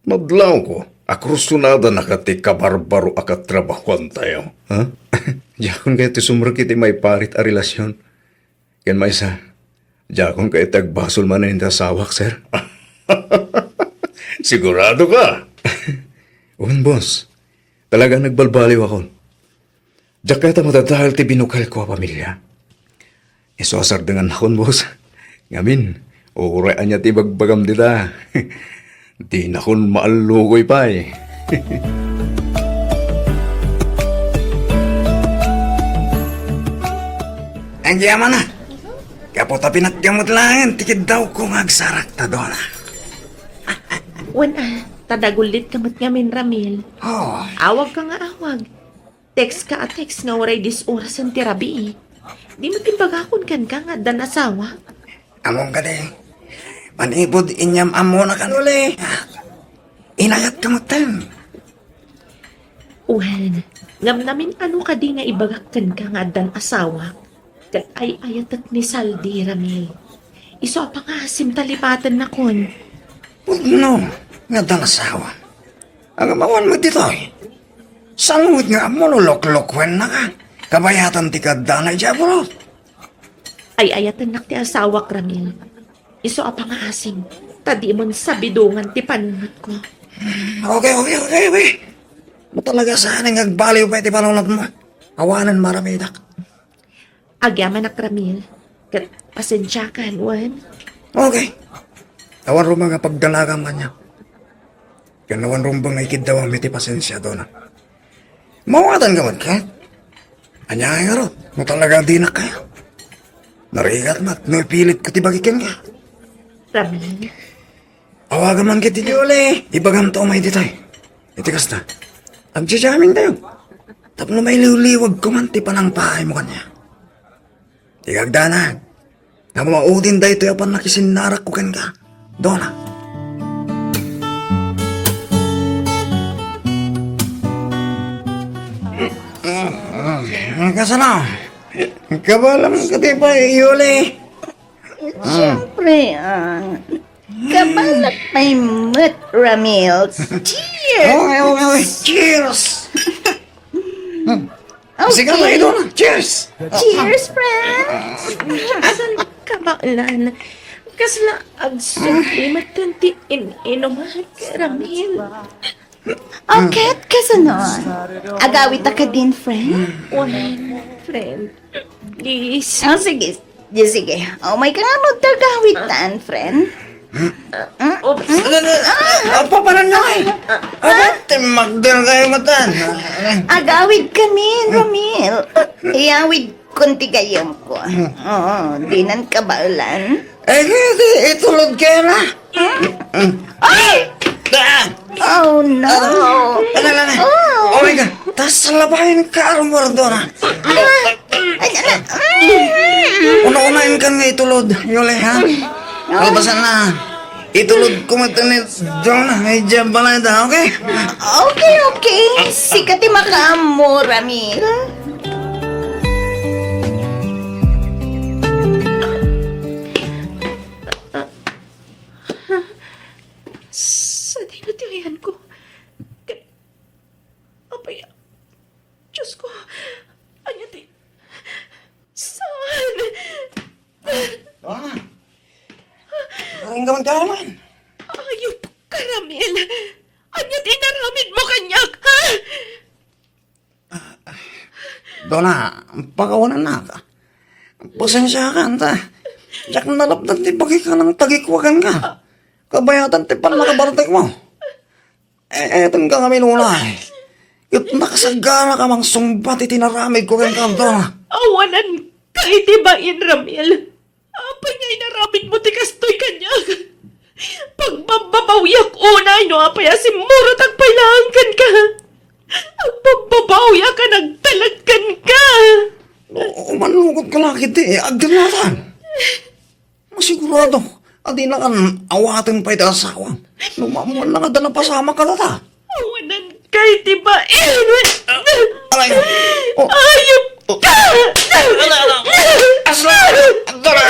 nadlawko a kursunadanaka ti kabarbaro a katrabahuantayo. Ha? Diakon kayat ti sumrek iti maiparit a relasion. Ken maysa, diakon kayat ti agbasol manen iti asawak, sir. Sigurado ka? Wen, boss. Talaga nagbalbaliwakon. Diak kayat a madadael ti binukelko a pamilia. Isu a sardengannakon, boss. Ngamin, uray ania ti ibagbagam dita. Dinakon maallukoy pay. Agyamanak. Gapu ta pinatgam met laeng ti kiddawko nga agsarakta, Dona. Wen a, ta dagullitka met ngamin, Ramil. Oh. Awagka nga awag. Text ka a text nga uray dis orasen ti rabii. Di met imbagakon kenka nga addan asawa? Ammom kadi, manipud inyam-ammonakan uli, inayatka metten. Wen, ngem namin-ano kadi nga ibagak kenka nga addan asawak? Ket ay-ayatek ni Saldi, Ramil. Isu a pangasim ta libatennakon. Pudno nga addan asawa. Ngem awan met ditoy. Saan met nga ammo no loklokuennaka? Kabayatan ti kaddana idiay abroad. Ay-ayatennak ti asawak, Ramil. Isu a pangaasim, ta dimon sabidongan ti panunotko. Okay, okay, okay, okay. Mo talaga saan nga agbaliw pay ti panunotmo. Awanen maramidak. Agyamanak, Ramil. Ket pasensiakan, wen? Okay. Awan ruma nga pagdanagam kaniak. Ken awan rumbeng nga ikiddawam iti pasensia, Dona. Mawatanka met ket? Ania ngay ngarud, no talaga dinak kayat? Narigat met no ipilitko ti bagi kenka. Ramil. Awagam man ket ti Yoli. Ibagamto umay ditoy. Iti kasta, agjajamintayo tapno mailiwliwagko man ti panangpaaymo kaniak. Ti kagdanag, nga maudin daytoy a pannakisinnarek kenka, Dona. Kasano? Kabaelam kadi pay, Yoli? Siyempre, ah. Kabaelak pay met, Ramil. Cheers! Okay, okay, okay. Cheers! Hmm. Okay. Sige, Dona. Cheers! Cheers, friends! Saan ka ba, Lan? Kasla agsuklimat kan ti in-inuman, Ramil. Okay, kasano? Agawid ta kadin, friend? Wen, friend. Please. Ah, sige. Di, sige. Umay ka nga magtagawid tan, friend. Oops. Ano, ano, ano, ano, papanan na eh. Aba, timakdal kayo matan. Agawid kami, Ramil. Iyawid kun ti gayam ko. Oo, dinan kabaelan. Eh, di, di, itulod kayo na. Ay! Ah! Oh, no. Ano, ano, ano? Oh. Oh my God. Tas labayan ka, Almuerto na. Ay, ay, ay. Una-unain ka nga itulod, Yuli, ha? Kalpasan na. Itulod ko met ni Donna, ay, diyan pala ito, okay? Okay, okay. Sika ti makaammo, Ramil. Sadino ti ayanko? Ka-, apay, Diyos ko, ania ti, saan? Ah, Donna. Karing ka man, Carmen. Ayup ka, Ramil. Ania ti inaramid mo kaniak, ha? Donna, pakawanannak. Pasensiakan ta. Diak nalapdan ti bagik a nangtagikwagan ka. Kabayatan ti pannakabartek mo. Eh, etan ka ngamin unay. Ket nakasagana ka mangsungbat iti naramid ko kenka, Donna. Awanan ka iti bain, Ramil. Apay nga inaramid mo ti kastoy kaniak? Pagbabbabawiak unay no apay a simmurotak pay laeng kenka. Agbabbabawiak a nagtalek kenka. O, umanugot ka la iti agdennatan. Masigurado a dinaka awaten pay ti asawam. No maammoanna nga adda napasamak kadata. Awanan ka iti bain! Aray! Oh! Ayup ka! Ala, ala! Asla! Dara!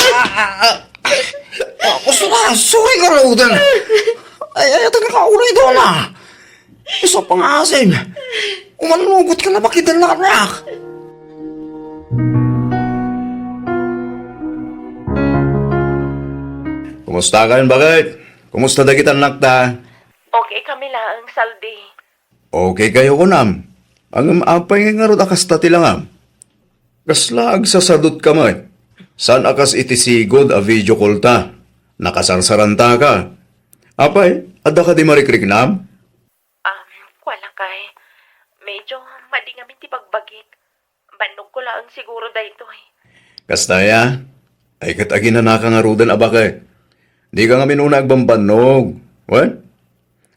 Ah, gusto na, sorry ka, Roden. Ay, ay, ito na ka, uray doon na. Isu a pangaasim. Umanugot ka na, makidan na, anak. Kumusta kayon, baket? Kumusta dagiti annakta? Okay kami laeng, Saldi. Okay kayo, kunam. Ngem apay nga ngarud a kasta ti langam? Kasla agsasadutka met? Saan a kas iti sigud a video call ta? Nakasarsaranta ka. Apay, adda kadi marikriknam? Um, kuan lakay, medyo madi ngamin ti bagbagik. Bannogko laeng siguro daytoy. Kasta aya? Ay, ket aginanaka ngaruden a baket. Dika ngamin unay agbambannog. Wen?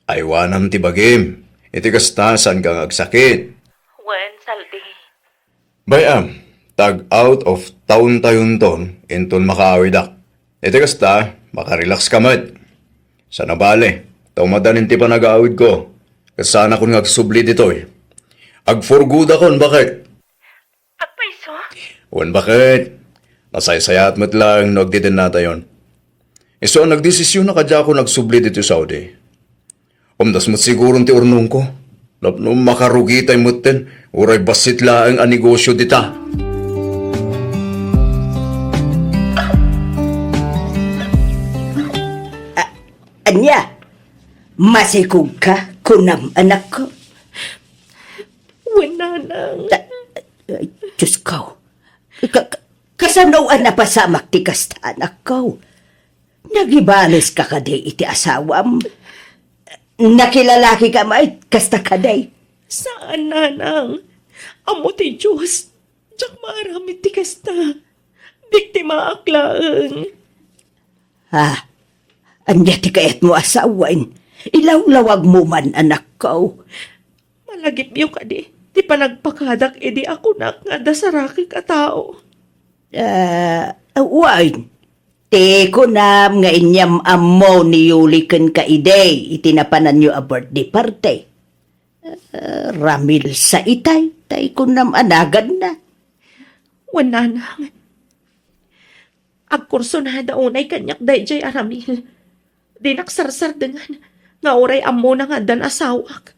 Aywanam ti bagim. Iti kasta, saanka nga agsakit. Wen, Saldi. Bay-am, ta ag-out of town tayonton inton makaawidak. Iti kasta, makarelax ka met. Sana bale, ta umadanin ti panag-aawidko. Ket saanakon nga agsubli ditoy. Agpurgodakon, baket. Agpayso? Wen, baket. Nasaysayaat met laeng no agdidennatayon. Isu a nagdesisiona kadiakon agsubli ditoy Saudi. Umdas met siguron ti urnongko. Tapno makarugitay metten, uray bassit laeng a negosyo dita. A-, ania? Masikogka, kunam, anakko? Wen, nanang. Ta-, ay, Diyos ko. Ka-, ka-, kasano a napasamak ti kasta, anakko? Nagibaleska kadi iti asawam? Nakilalaki ka met kasta kadi? Saan, nanang. Ammo ti Dios, diak maaramid ti kasta. Biktimaak laeng. Ah, ania ti kayatmo a sawen? Ilawlawagmo man, anakko. Malagipyo kadi ti panagpakadak idi a kunak nga adda sarakek a tao? Ah, wen. Ti kunam nga inyam-ammo ni Yuli kenka idi iti napananyo a birthday party. Ah, Ramil sa itay, tay kunam a naganna. Wen, nanang. Agkursunada unay kaniak daydiay a Ramil. Dinak sarsardengan nga uray ammona nga addan asawak.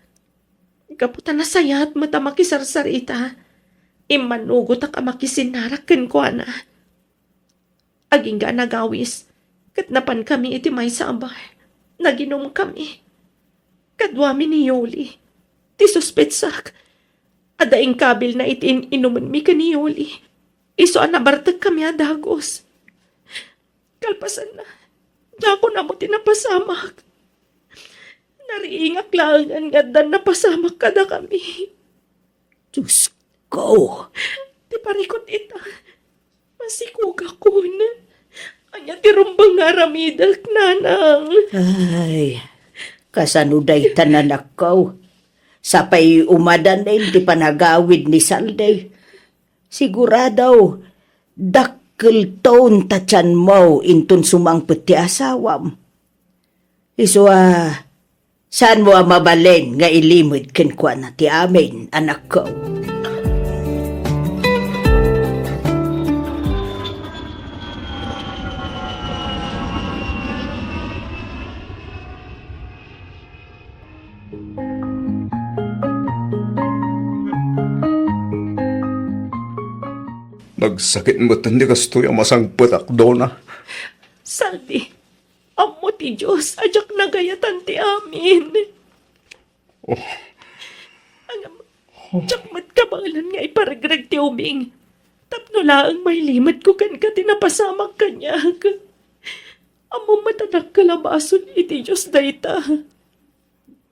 Gapu ta nasayaat met a makisarsar ita, immanugotak a makisinnarak kenkuana. Agingga a nagawis, ket napankami iti maysa a bar. Naginumkami. Kaduami ni Yuli. Ti suspetsak, adda inkabilna iti in-inumenmi ken ni Yuli. Isu a nabartekkami a dagus. Kalpasanna, dakon ammo ti napasamak. Nariingak laengen nga addan napasamak kadakami. Diyos ko! Ti parikut ita, masikogakon. Ania ti rumbeng nga aramidek, nanang? Ay, Kasano dayta, anakko? Sapay umadanen ti panagawid ni Saldi. Sigurado, dakkelton ta tianmo inton sumangpet ti asawam. Isu a, saanmo a mabalin nga ilimed kenkuana ti amin, anakko? Nagsakit met ti kastoy a masangpetak, Dona. Saldi, ammo ti Dios a diak nagayatan ti amin. Oh. Ngem, diak met kabaelan nga iparegreg ti ubing. Tapno laeng mailimedko kenka ti napasamak kaniak. Ammom met a dakkel a basol iti Dios dayta.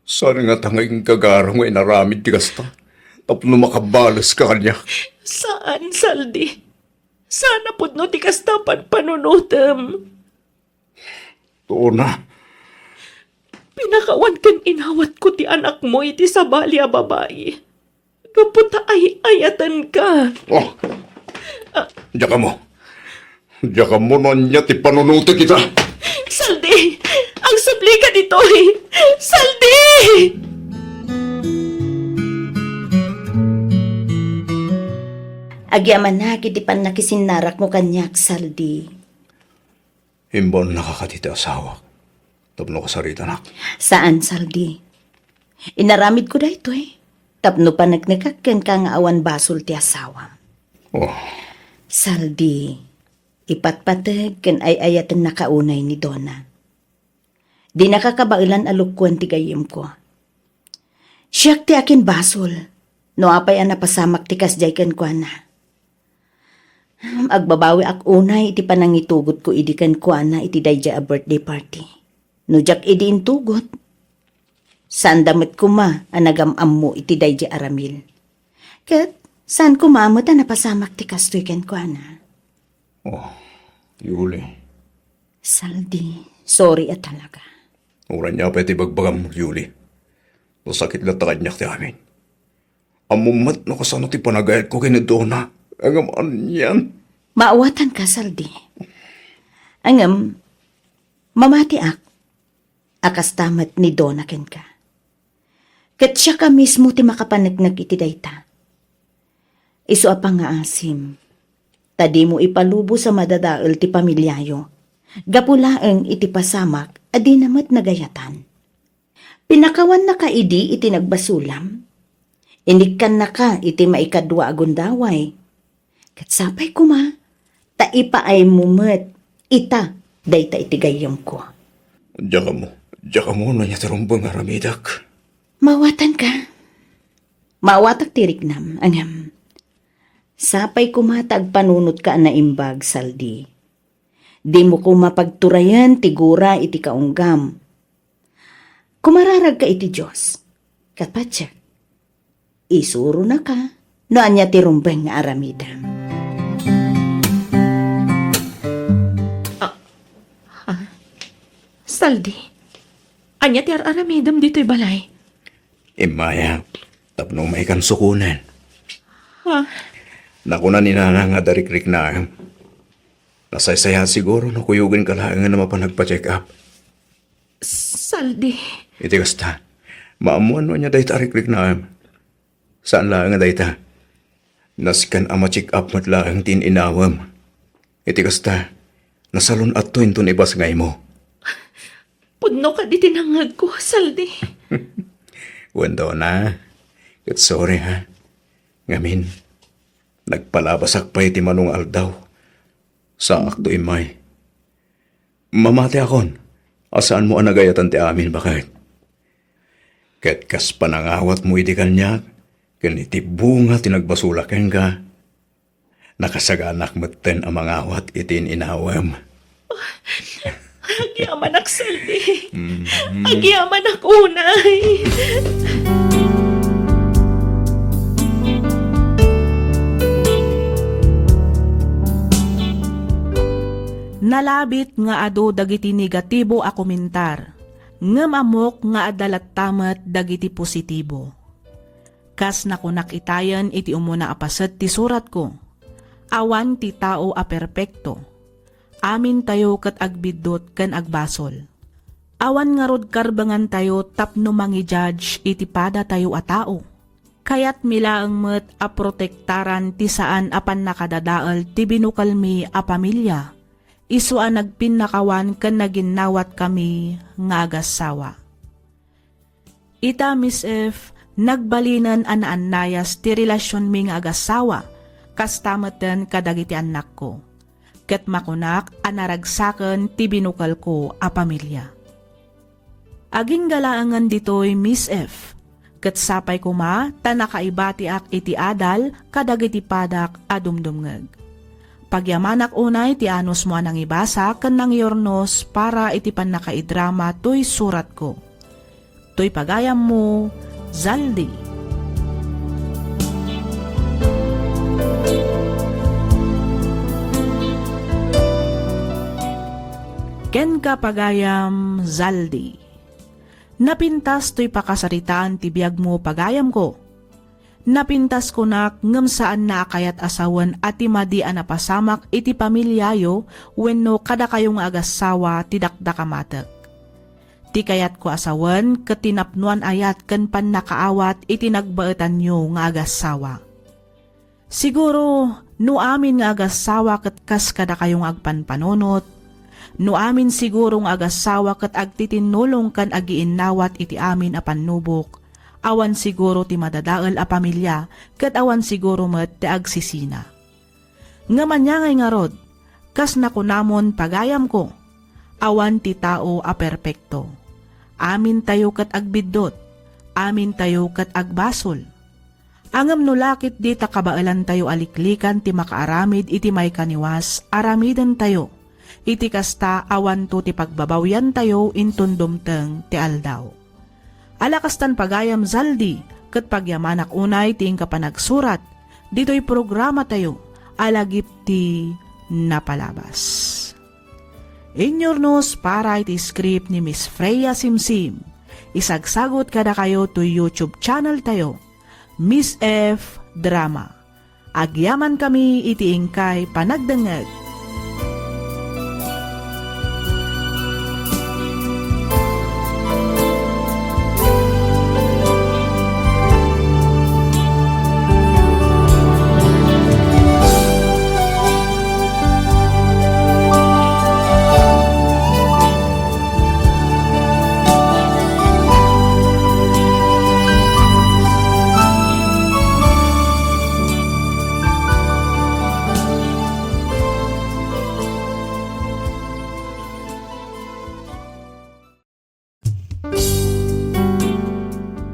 Saan ngata nga inggagaraw nga inaramid ti kasta tapno makabaleska kaniak? Saan, Saldi. Saan a pudno ti kasta a panpanunotem. Dona. Pinakawan ken inawatko ti anakmo iti sabali a babai. Gapu ta ay-ayatenka. Oh. Ah. Diak ammo. Diak ammo no ania ti panunotek ita. Saldi! Agsublika ditoy! Saldi! Agyamanak iti pannakisinnarako kaniak, Saldi. Imbaonnaka kadi ti asawak tapno kasaritanak? Saan, Saldi. Inaramidko daytoy tapno paneknekak kenka nga awan basol ti asawam. Oh. Saldi, ipatpateg ken ay-ayatennaka unay ni Dona. Dinaka kabaelan a lukkoen ti gayyemko. Siak ti akinbasol no apay a napasamak ti kasdiay kenkuana. Agbabawiak unay iti panangitugotko idi kenkuana iti daydiay a birthday party. No diak idi intugot, saanda met koma a nagam-ammo iti daydiay a ramil. Ket saan koma met a napasamak ti kastoy kenkuana. Oh, Yuli. Saldi, sorry a talaga. Uray ania pay ti ibagbagam, Yuli. Nasakit latta kaniak ti amin. Ammom met no kasano ti panagayatko ken ni Dona. Ngem anian? Maawatanka, Saldi. Ngem, mamatiak a kasta met ni Dona kenka. Ket siak a mismo ti makapaneknek iti dayta. Isu a pangngaasim, ta dimo ipalubos a madadael ti pamiliayo, gapu laeng iti pasamak a dina met nagayatan. Pinakawannaka idi iti nagbasolam? Inikkannaka iti maikadua a gundaway. Ket sapay koma, ta ipaaymo met ita dayta iti gayyemko. Diak ammo, diak ammo no ania ti rumbeng nga aramidek. Maawatanka. Maawatak ti riknam, ngem sapay koma ta agpanunotka a naimbag, Saldi. Dimo koma pagturayen ti gura iti kaunggam. Kumararagka iti Dios. Ket patiek, isuronaka no ania ti rumbeng nga aramidem. Ah, ah. Saldi, ania ti ar-aramidem ditoy balay? Immayak, tapno umaykan sukonen. Ha? Nakuna ni Nana nga adda rikriknaem. Nasaysayaat siguro no kuyogenka laeng a mapan agpa-check up. Saldi. Iti kasta, maammoan no ania dayta a rikriknaem. Saan laeng a dayta. Nasken a ma-check up met laeng ti in-inawem. Iti kasta, nasalun-atto inton ibasngaymo. Pudno kadi ti nangngegko, Saldi. Wen, Dona, ket sorry, ha. Ngamin, nagpalabasak pay ti mano nga aldaw. Saakto immay. Mamatiakon a saanmo a nagayatan ti amin, baket. Ket kas panangawatmo idi kaniak ken iti bunga ti nagbasolak kenka, nakasaganak metten a mangawat iti in-inawem. Agyamanak, Saldi. Mhm. Agyamanak unay. Nalabit nga adu dagiti negatibo a komentar. Ngem ammok nga adda latta met dagiti positibo. Kas nakunak itayen iti umuna a paset ti suratko, awan ti tao a perpekto. Amintayo ket agbiddut ken agbasol. Awan ngarud karbengantayo tapno mangi-judge iti padatayo a tao. Kayatmi laeng met a protektaran ti saan a pannakadadael ti binukelmi a pamilia, isu a nagpinnakawan ken naginnawatkami nga agassawa. Ita, Miss F, nagbalinen a naannayas ti relasionmi nga agassawa, kasta metten kadagiti annakko. Ket makunak a naragsaken ti binukelko a pamilia. Agingga laengen ditoy, Miss F, ket sapay koma ta nakaibatiak iti adal kadagiti padak a dumdumngeg. Pagyamanak unay ti anusmo a nangibasa ken nangiurnos para iti pannakaidrama toy suratko. Toy pagayammo, Zaldi. Kenka, pagayam, Zaldi. Napintas toy pakasaritaan ti biagmo, pagayamko. Napintas kunak ngem saanna a kayat a sawen a ti madi a napasamak iti pamiliayo wenno kadakayo nga agassawa ti dakdakamatek. Ti kayatko a sawen ket ti napnoan ayat ken pannakaawat iti nagbaetanyo nga agassawa. Siguro, no amin nga agassawa ket kas kadakayo nga agpanpanunot, no amin siguro nga agassawa ket agtitinnulong ken agiinnawat iti amin a pannubok, awan siguro ti madadael a pamilia ket awan siguro met ti agsisina. Ngem ania ngay ngarud, kas nakunamon, pagayamko, awan ti tao a perpekto. Amintayo ket agbiddut, amintayo ket agbasol. Ngem no la ketdi ta kabaelantayo a liklikan ti makaaramid iti maikaniwas, aramidentayo. Iti kasta, awanto ti pagbabawiantayo inton dumteng ti aldaw. Ala kastan, pagayam, Zaldi, ket pagyamanak unay ti inka panagsurat ditoy programatayo a Lagip ti Napalabas. Inyurnos para iti script ni Miss Freya Simsim. Isagsagut kadakayo toy YouTube channel tayo, Miss F Drama. Agyamankami iti inkay panagdengngeg.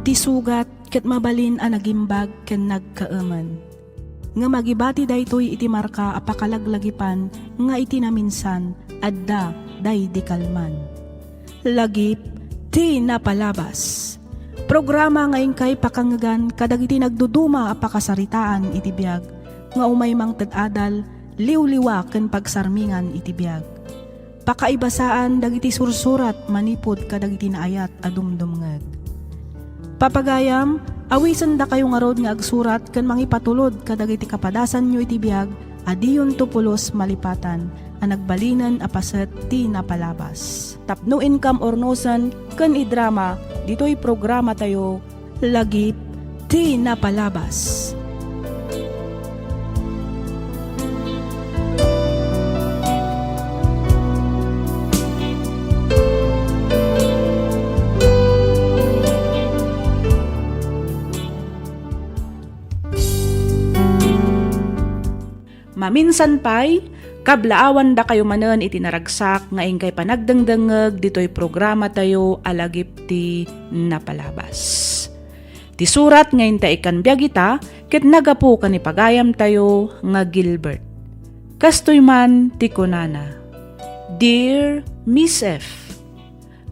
Ti sugat ket mabalin a nagimbag ken nagkaemen. Ngem agibati daytoy iti marka a pakalaglagipan nga iti naminsan, adda daydi kalman. Lagip ti Napalabas. Programa nga inkay pakangngegan kadagiti nagduduma a pakasaritaan iti biag nga umay mangted adal, liwliwa ken pagsarmingan iti biag. Pakaibasaan dagiti sursurat manipud kadagiti naayat a dumdumngeg. Papagayam, awisendakayo ngarud nga agsurat ken mangipatulod kadagiti kapadasanyo iti biag a diyonto pulos malipatan a nagbalinen a paset ti napalabas. Tapno inkam urnosen ken idrama ditoy programatayo, Lagip ti Napalabas. Maminsan pay, kablaawandakayo manen iti naragsak nga inkay panagdengdengngeg ditoy programatayo a Lagip ti Napalabas. Ti surat nga inta ikkan biag ita ket naggapu ken ni pagayamtayo nga Gilbert. Kastoy man ti kunana, Dear Miss F,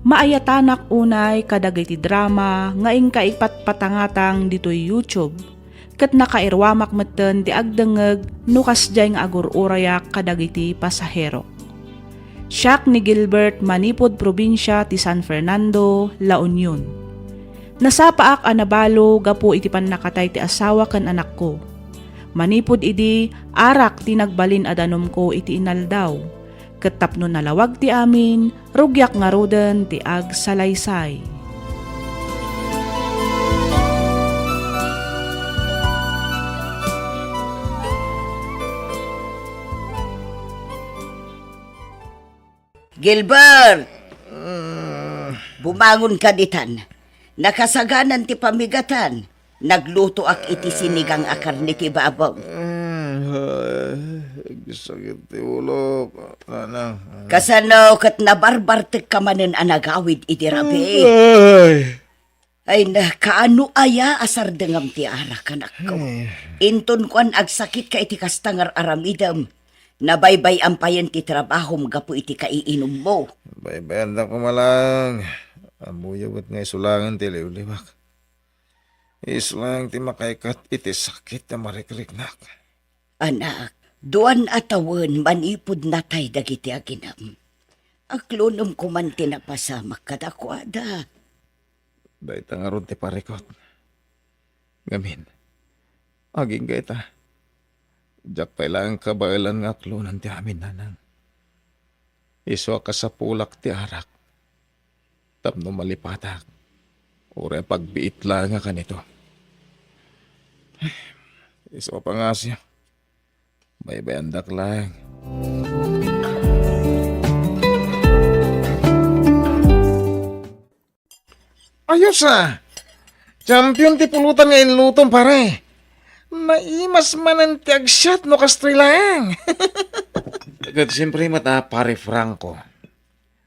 maayatanak unay kadagiti drama nga inkay ipatpatangatang ditoy YouTube, ket nakairuamak metten ti agdengngeg no kasdiay nga agur-urayak kadagiti pasaherok. Siak ni Gilbert manipud probinsia ti San Fernando, La Union. Nasapaak a nabalo gapu iti pannakatay ti asawa ken anakko. Manipud idi, arak ti nagbalin a danumko iti inaldaw. Ket tapno nalawag ti amin, rugiak ngaruden ti agsalaysay. Gilbert! Bumangon ka ditan. Nakasaganan ti pamigatan. Naglutoak iti sinigang a karne ti babong. Ay, agsakit ti ulok, nanang. Kasano ket nabarbartek ka manen a nagawid iti rabii? Ay. Ay na, kaano aya a sardengam ti arak, anakko? Ay. Inton kuan agsakit ka iti kasta nga ar-aramidem, nabaybay-an payen ti trabahom gapu iti kaiinummo. Baybayan da koma laeng. Ammoyo met nga isu laengen ti liwliwak. Isu laeng ti makaikat iti sakit a marikriknak. Anak, duan a tawen manipud natay dagiti aginem. Aklonem koman ti napasamak kadakuada. Dayta ngarud ti parikot. Ngamin, agingga ita. Diak pay laeng kabaelan nga aklonen ti amin, nanang. Isu a kasapulak ti arak tapno malipatak, uray pagbiit laeng a kanito. Isu a pangasio, baybayandak laeng. Ayos, a! Champion ti pulutan nga inlutom, pare. Naimas manen ti agsiat no kastoy laeng. Ket siyempre met a, pare Franco.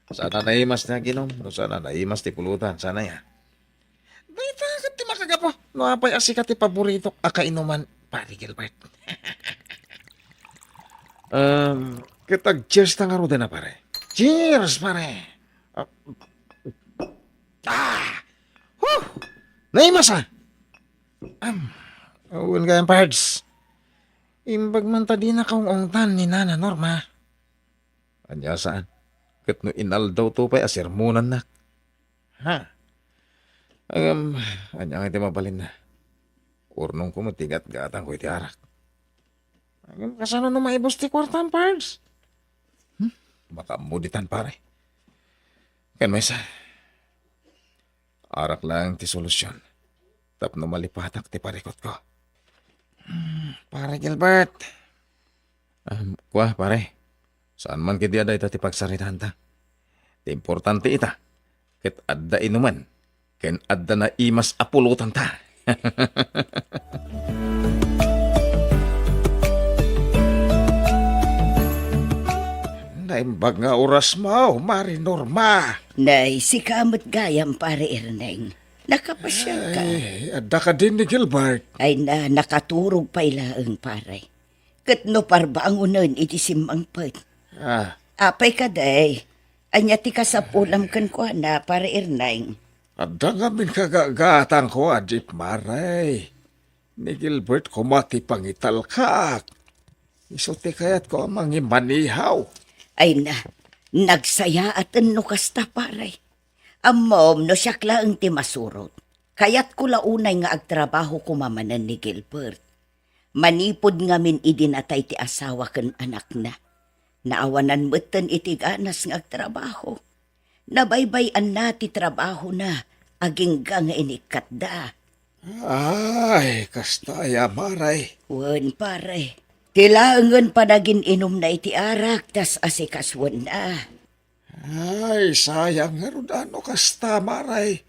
Saan a naimas ti aginom, no saan a naimas ti pulutan, saan aya? Dayta ket ti makagapu, no apay a sika ti paboritok a kainuman, pare Gilbert. Um, ket ag-cheers ta ngaruden a, pare. Cheers, pare! Ah, ah! Huh! Naimas, a! Am, wen gayam, pards. Imbag man ta dinaka ung-ungtan ni Nana Norma. Ania saan? Ket no inaldawto pay a sermonannak. Ha? Ngem, ania ngay ti mabalinna? Urnongko met ti gatgatangko iti arak. Ngem kasano no maibus ti kuartam, pards? Hmm? Makaammo ditan, pare. Ken maysa, arak laeng ti solusion tapno malipatak ti parikotko. Hmm, pare Gilbert. Ah, kua, pare. Saan man ketdi a dayta ti pagsaritaanta. Ti importante ita, ket adda inuman, ken adda naimas a pulotanta. Naimbag nga orasmo, Mari Norma. Nay, sika met gayam, Pare Erneng. Nakapasiarka? Ay, adda kadin ni Gilbert? Ay na, nakaturog pay laeng, pare. Ket no parbangonen iti simmangpet. Ah. Apay kadi, ania ti kasapulam kenkuana, Pare Erneng? Adda ngamin kagatgatangko a jeep, Mare. Ni Gilbert koma ti pangitalkak. Isu ti kayatko a mangimanihaw. Ay na, nagsayaaten no kasta, pare. Ammom no siak laeng ti masurot. Kayatko la unay nga agtrabaho koma manen ni Gilbert. Manipud ngamin idi natay ti asawa ken anakna, naawanan metten iti ganas nga agtrabaho. Nabaybay-anna ti trabahona agingga nga inikkatda. Ay, kasta aya, Mare. Wen, pare. Ti laengen panagin-inumna iti arak, tas asikasuenna. Ay, sayang ngarud a no kasta, Mare.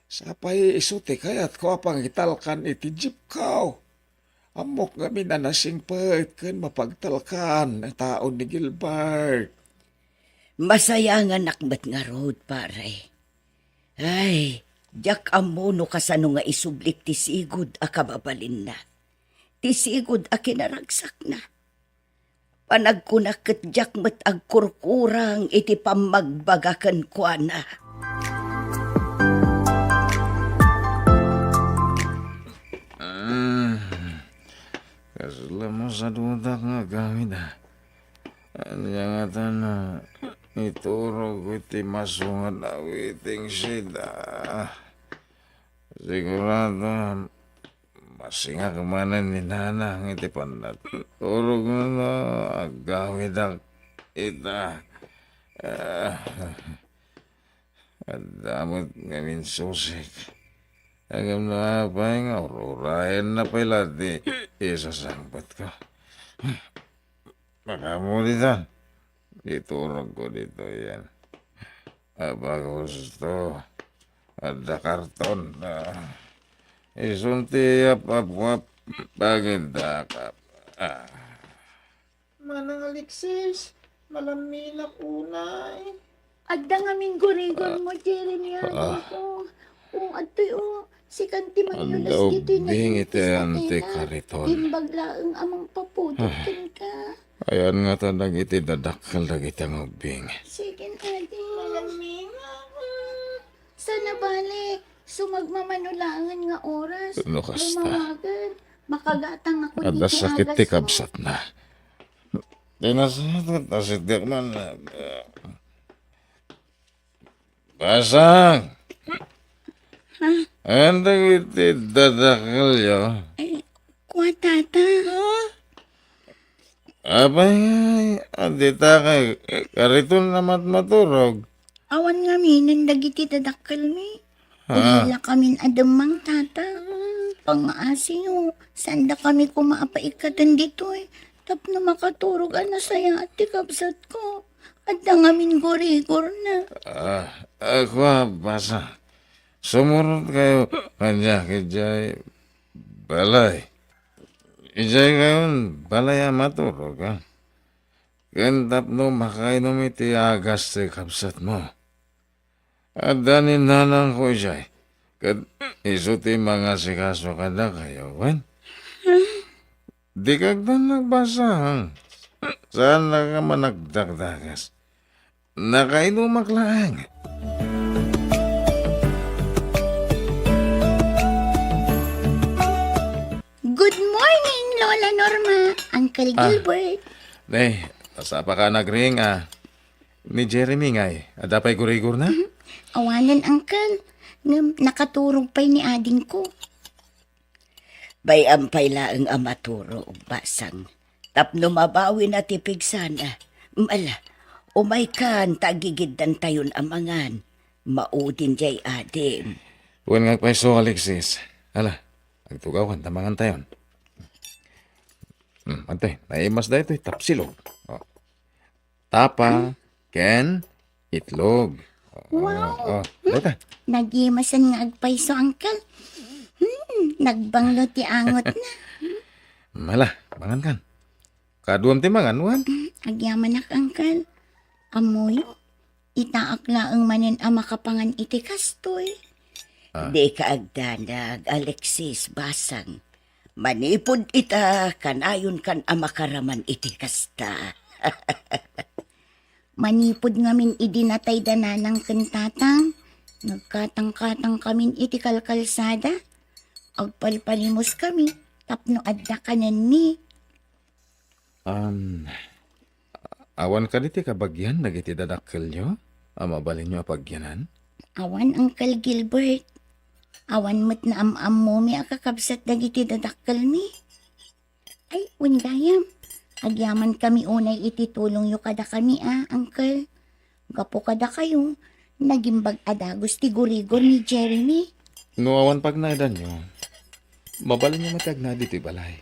Sapay isu ti kayatko a pangitalkan iti jeepko. Ammok ngamin a nasingpet ken mapagtalkan a tao ni Gilbert. Masayanganak met ngarud, pare. Ay, diak ammo no kasano nga isublik ti sigud a kababalinna. Ti sigud a kinaragsakna. Panagkunak ket diak met agkurkurang iti pammagbaga kenkuana. Ah, kasla masadutak nga agamid, a. Ania ngatan, a, Iturog iti masungan a waiting shed, a. Sigurado, masingak manen ni Nanang iti pannaturogna no agawidak ita. A, adda met ngamin susik. Ngem no apay nga ur-urayenna pay la ti isasangpetko. Makamulitan. Iturogko ditoyen. Apay gusto, adda karton. A, isun ti ap-apwap pagindakap. A. Manang Alexis, malamminak unay. Adda ngamin gurigor mo, Jeremy, adingko. O, adtoy, o, sikan ti manyulas ditoy ubbing iti naitis a anti tela. Kariton. Imbag laeng a mangpapudot kenka. Ayan ngata dagiti dadakkel dagiti angubbing. Sige, adi. Malamminak. Sana bale, sumagmamano laengen nga oras. No kasta. Lumawagan. Makagatang ako adda sakit ti kabsatna. Ti nasayaat, asiddiak man. Basang! Ha? Anda iti dadakkelyo? Ay, kua, tata. Apay, adita kay kariton a matmaturog? Awan ngaminen dagiti dadakkelmi. Ah. Ulila kamin a demmang, tata. Pangaasiyo, sanda kami koma a paikkaten ditoy tapno makaturog a nasayaat ti kabsatko. Adda ngamin gurigorna. Ah, ah, kua, Basang. Sumurot kayo kaniak idiay balay. Idiay kayon balay a maturog, a. Ken tapno makainom iti agas ti kabsatmo. Adda ni nanangko idiay, ket isu ti mangasikaso kadakayo, wen? Dika agdannak, Basang. Saannaka a managdakdakas. Nakainumak laeng. Good morning, Lola Norma, Uncle Gilbert. Nay, sapaka a nagring, a. Ni Jeremy ngay, adda pay gurigorna? Mhm. Awanen, Uncle. Ngem nakaturog pay ni adingko. Bay-am pay laeng a maturog, Basang. Tapno mabawina ti pigsana. Ala, umaykan ta agigiddantayon a mangan. Maudin diay adim. Wen nga agpayso, Alexis. Ala, agtugawkan ta mangantayon. Hmm, adtoy, naimas daytoy, tapsilog. O. Tapa ken itlog. Wow! O, dayta. Nagimasen nga agpayso, Uncle. Hmm, nagbanglo ti angotna. Mala, mangankan. Kaduam ti mangan, wen? Hmm, agyamanak, Uncle. Ammoyo, itaak laeng manen a makapangan iti kastoy. Ah. Dika agdanag, Alexis, Basang. Manipud ita, kanayonkan a makaraman iti kasta. Manipud ngamin idi natayda nanang ken tatang, nagkatangkatang kamin iti kalkalsada. Agpalpalimos kami tapno adda kanenmi. Um, awan kadi ti kabagian dagiti dadakkelyo a mabalinyo a pagyanan? Awan, Uncle Gilbert. Awan met naam-ammomi a kakabsat dagiti dadakkelmi. Ay, wen gayam, agyamankami unay iti tulongyo kadakami a, Uncle. Gapu kadakayo, nagimbag a dagus ti gurigor ni Jeremy. No awan pagnaedanyo, mabalinyo met ti agnaed ditoy balay.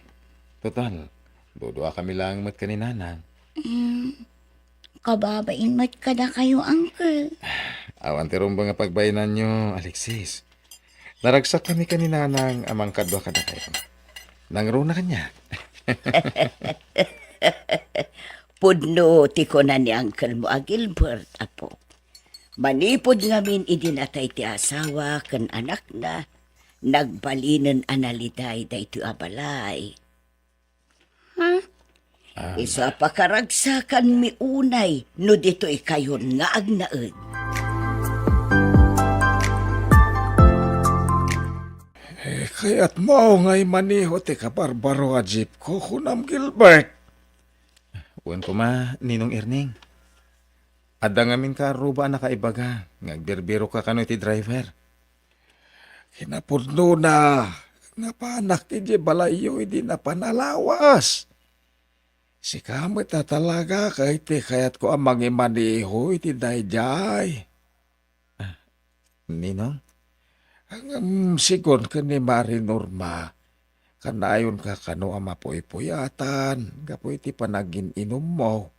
Total, duduakami laeng met ken ni Nanang. Hmm, kababain met kadakayo, Uncle. Awan ti rumbeng a pagbainanyo, Alexis. Naragsakkami ken ni Nanang a mangkadua kadakayo. Nangruna kaniak. Pudno ti kuna ni uncle mo a Gilbert, apo. Manipud ngamin idi natay ti asawa ken anakna, nagbalinen a naliday daytoy a balay. Ha? Ah. Isu a pakaragsakanmi unay no ditoy kayon nga agnaed. Eh, kayatmo ngay maniho ti kabarbaro a jeepko, kunam, Gilbert? Wen koma, Ninong Erning. Adda ngamin kaarruba a nakaibaga nga agbirbirokka kano iti driver. Kinapudnona, napanak idiay balayyo idi napan a lawas. Sika met a talaga ket ti kayatko a mangimaneho iti daydiay. Ah, Ninong? Ngem sigun ken ni Mari Norma, kanayonka kano a mapuypuyatan gapu iti panagin-inummo.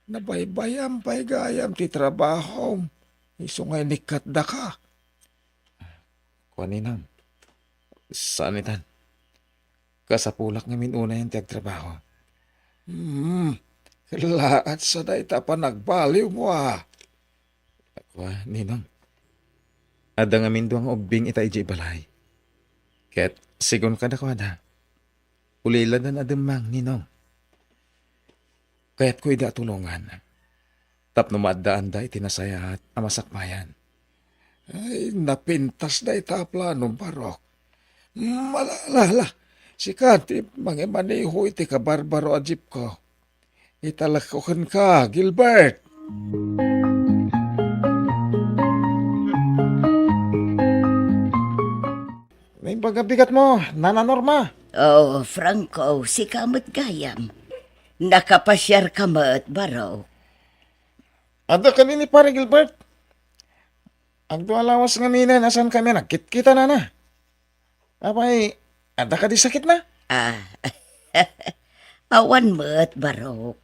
Nabaybayam pay gayam ti trabahom, isu nga inikkatdaka. Kua, Ninang, saan itan. Kasapulak ngamin unayen ti agtrabaho. Hmm, laat sa dayta panagbaliwmo a. Kua, Ninang, adda ngamin dua nga ubbing ita idiay balay. Ket sigun kadakuada, uliladan a demmang, Ninong. Kayatko ida a tulongan. Tapno maaddaanda iti nasayaat a masakbayan. Ay, napintas dayta a plano, Barok. Malala, sika ti mangimaneho iti kabarbaro a jeepko. Italekko kenka, Gilbert. Naimbag a bigatmo, Nana Norma. Oh, Franco, sika met gayam. Nakapasiarka met, Barok. Adda kadi ni Pare Gilbert? Agdua lawas ngaminen a saankami a nagkitkita, Nana. Apay, adda kadi sakitna? Ah, awan met, Barok.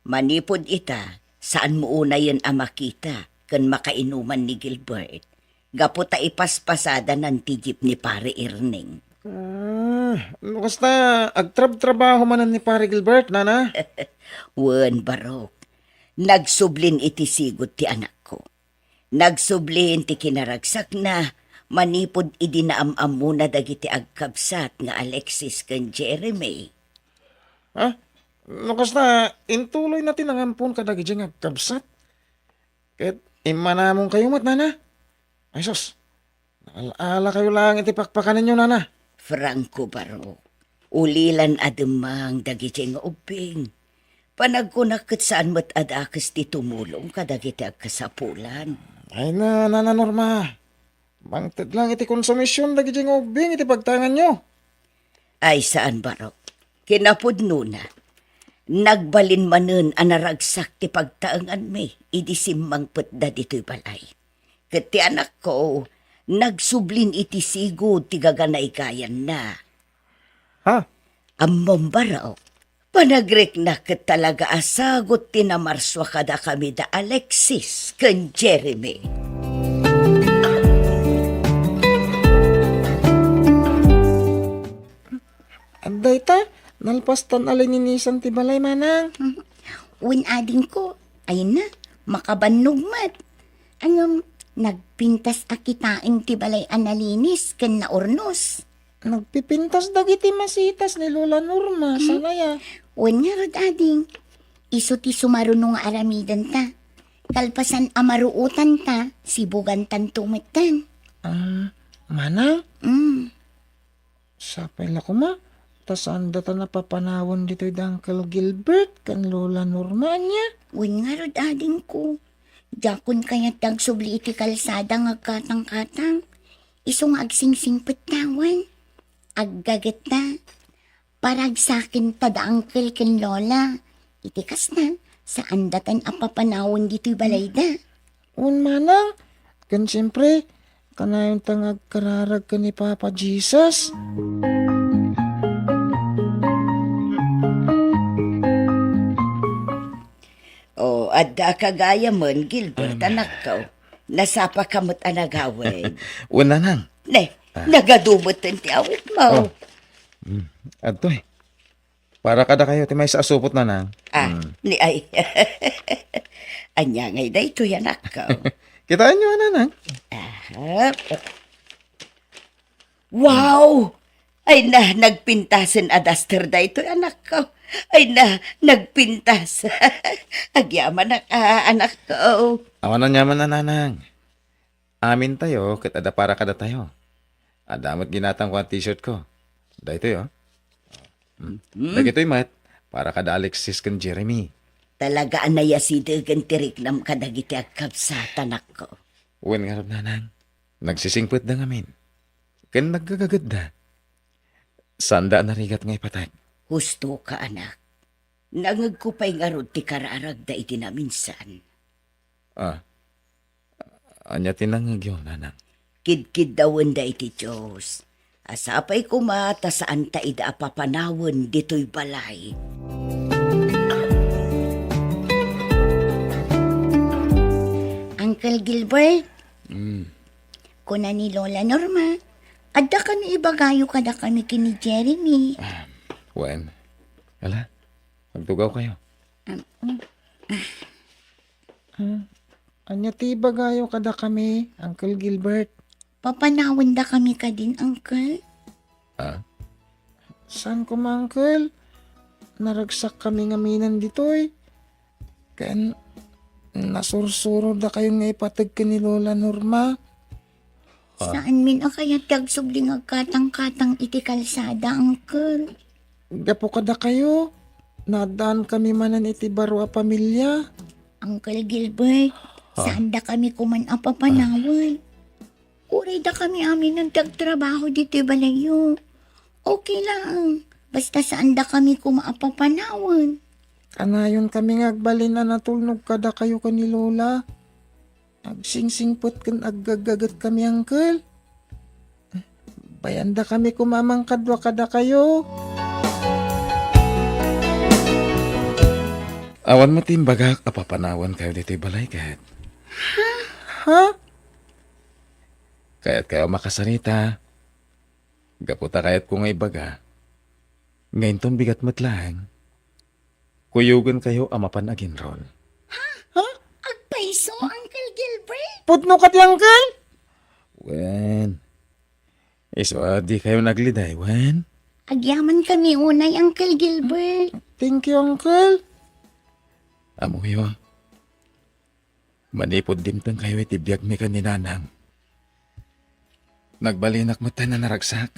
Manipud ita, saanmo unayen a makita ken makainuman ni Gilbert. Gapu ta ipaspasadanan ti jeep ni Pare Erning. Ah, no kasta, agtrabtrabaho manen ni Pare Gilbert, Nana? Wen, Barok. Nagsublin iti sigud ti anakko. Nagsublin ti kinaragsakna manipud idi naam-ammona dagiti agkabsat nga Alexis ken Jeremy. Ha? No kasta, intuloyna ti nangampon kadagiti nga agkabsat? Ket immanamonkayo met, Nana? Ay sus, naal-alakayo laeng iti pakpakanenyo, Nana. Franco Barok, ulilan a demmang dagiti nga ubbing. Panagkunak ket saan met a dakes ti tumulong kadagiti agkasapulan. Ay na, Nana Norma. Mangted lang iti konsumision dagiti nga ubbing iti pagtaenganyo. Ay saan, Barok. Kinapudnona, nagbalin manen a naragsak ti pagtaenganmi idi simmangpetda ditoy balay. Ket ti anakko, nagsublin iti sigud ti gaganaygayanna. Ha? Ammom, Barok, panagriknak ket talaga a sagut ti namarsua kadakami da Alexis ken Jeremy. Adda ita, nalpastan a lininisan ti balay, manang. Wen, adingko, ay na, makabannog met. Ngem, nagpintas a kitaen ti balay a nalinis ken naurnos. Nagpipintas dagiti masitas ni Lola Norma, hmm, saan aya? Wen ngarud, ading. Isu ti sumaruno nga aramidenta. Kalpasan a maruotanta, sibugantanto metten. Ah, manang? Mm. Sapay la koma, ta saandatan a papanawen ditoy da Uncle Gilbert ken Lola Norma, ania? Wen ngarud, adingko. Diakon kayat ti agsubli iti kalsada nga agkatangkatang. Isu nga agsingsingpet tawen. Aggagetta. Paragsakenta da Uncle ken Lola. Iti kasta, saandatan a papanawen ditoy balayda. Wen manang, ken siempre, kanayonta nga agkararag ken ni Papa Jesus. O, adda ka gayamen, Gilbert, anakko. Nasapaka met a nagawid. Wen, nanang. Ne, nagadu metten ti awitmo. Oh. Mm, adtoy. Para kadakayo ti maysa a supot, nanang. Ah, mm, ni ay. Ania ngay daytoy, anakko? Kitaenyo, a, nanang. Aha. Wow! Ay na, nagpintasen a duster daytoy, anakko. Ay na, nagpintas. Agyamanak, a, anakko. Awan aniaman a, nanang. Amintayo ket adda para kadatayo. Adda met ginatangko a t-shirt ko. Daytoy, o. Mm. Mm. Dagitoy met, para kada Alexis ken Jeremy. Talaga a nayasidegen ti riknam kadagiti agkabsat, anakko. Wen ngarud, nanang, nagsisingpetda ngamin, ken naggagagedda. Saanda a narigat nga ipateg. Husto ka, anak. Nangegko pay ngarud ti kararagda iti naminsan. Ah, ania ti nangngegyo, nanang? Kidkiddawenda iti Dios. A sapay koma ta saanta ida a papanawen ditoy balay. Uncle Gilbert, Mm. kuna ni Lola Norma, adda kano ibagayo kadakami ken ni Jeremy. Ah, wen. Ala, agtugaw kayo. Um, um. Ah, ania ti ibagayo kadakami, Uncle Gilbert? Papanawendakami kadin, Uncle? Ah? Saan koma, Uncle? Naragsakkami ngaminen ditoy. Ken nasursurodakayon nga ipateg ken ni Lola Norma. Ah. Saanmin a kayat ti agsubli nga agkatangkatang iti kalsada, Uncle. Gapu kadakayo, naaddankami manen iti baro a pamilia. Uncle Gilbert, Ah. saandakami koman a papanawen. Uray dakami aminen ti agtrabaho ditoy balayyo. Okay laeng, basta saandakami koma a papanawen. Kanayonkami nga agbalin a natulnog kadakayo ken ni Lola. Agsingsingpet ken aggaggagetkami, Uncle. Bayandakami koma a mangkadua kadakayo. Awan met imbagak a papanawankayo ditoy balay, ket. Ha? Kayatkayo a makasarita? Gapu ta kayatko nga ibaga nga inton bigat met laeng, kuyogenkayo a mapan aginrol. Ha? Agpayso, Uncle Gilbert? Pudno kadi, Uncle? Wen, isu a dikayo nagliday, wen? Agyamankami unay, Uncle Gilbert. Thank you, Uncle. Ammoyo, manipud dimtengkayo iti biagmi ken ni Nanang, nagbalinak met a naragsak.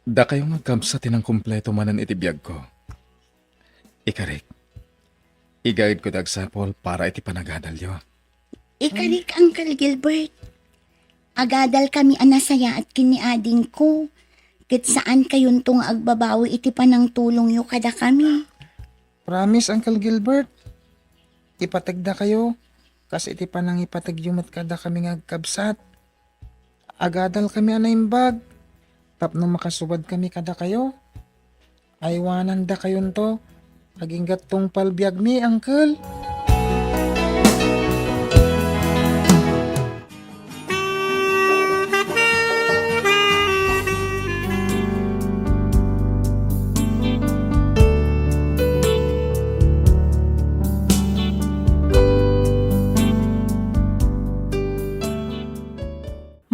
Dakayo nga agkabsat ti nangkumpleto manen iti biagko. Ikarik, igaedko ti agsapul para iti panagadalyo. Ikarik, Uncle Gilbert, agadalkami a nasayaat ken ni adingko, ket saankayonto nga agbabawi iti panangtulongyo kadakami. Promise, Uncle Gilbert, ipategdakayo kas iti panangipategyo met kadakami nga agkabsat. Agadalkami a naimbag tapno makasubadkami kadakayo. Aywanandakayonto agingga tungpal biagmi, Uncle.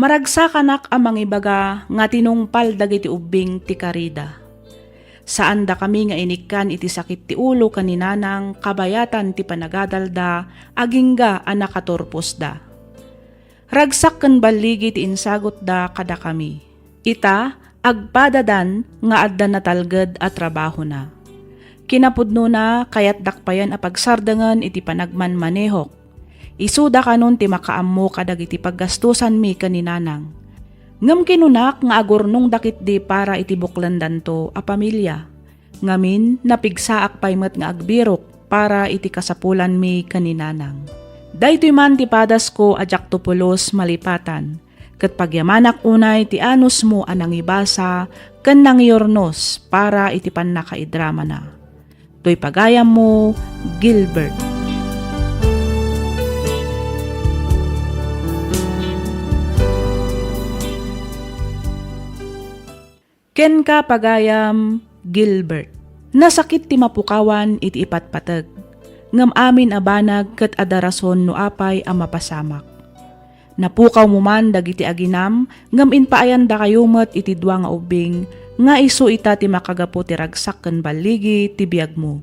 Maragsakanak a mangibaga nga tinungpal dagiti ubbing ti karida. Saandakami nga inikkan iti sakit ti ulo ken ni Nanang kabayatan ti panagadalda agingga a nakaturposda. Ragsak ken balligi ti insagutda kadakami. Ita, agpadadan nga adda natalged a trabahona. Kinapudnona, kayatdak payen a pagsardengen iti panagmanmanehok. Isuda kanon ti makaammo kadagiti paggastosanmi ken ni Nanang. Ngem kinunak nga agurnongda ketdi para iti buklendanto a pamilia. Ngamin, napigsaak pay met nga agbirok para iti kasapulanmi ken ni Nanang. Daytoy man ti padasko a diakto pulos malipatan, ket pagyamanak unay ti anusmo a nangibasa ken nangyurnos para iti pannakaidramana. Toy pagayammo, Gilbert. Kenka, pagayam Gilbert. Nasakit ti mapukawan iti ipatpateg, ngem amin a banag ket adda rason no apay a mapasamak. Napukawmo man dagiti aginam, ngem impaayandakayo met iti dua nga ubbing nga isu ita ti makagapu ti ragsak ken balligi ti biagmo.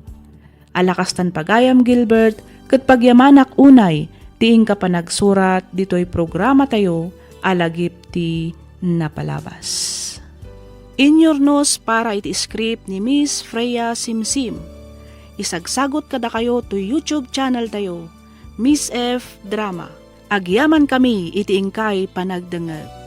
Ala kastan pagayam Gilbert, ket pagyamanak unay ti inka panagsurat ditoy programatayo a Lagip ti Napalabas. Inyurnos para iti script ni Miss Freya Simsim. isagsagut kadakayo toy YouTube channel tayo, Miss F Drama. Agyamankami iti inkay panagdengngeg.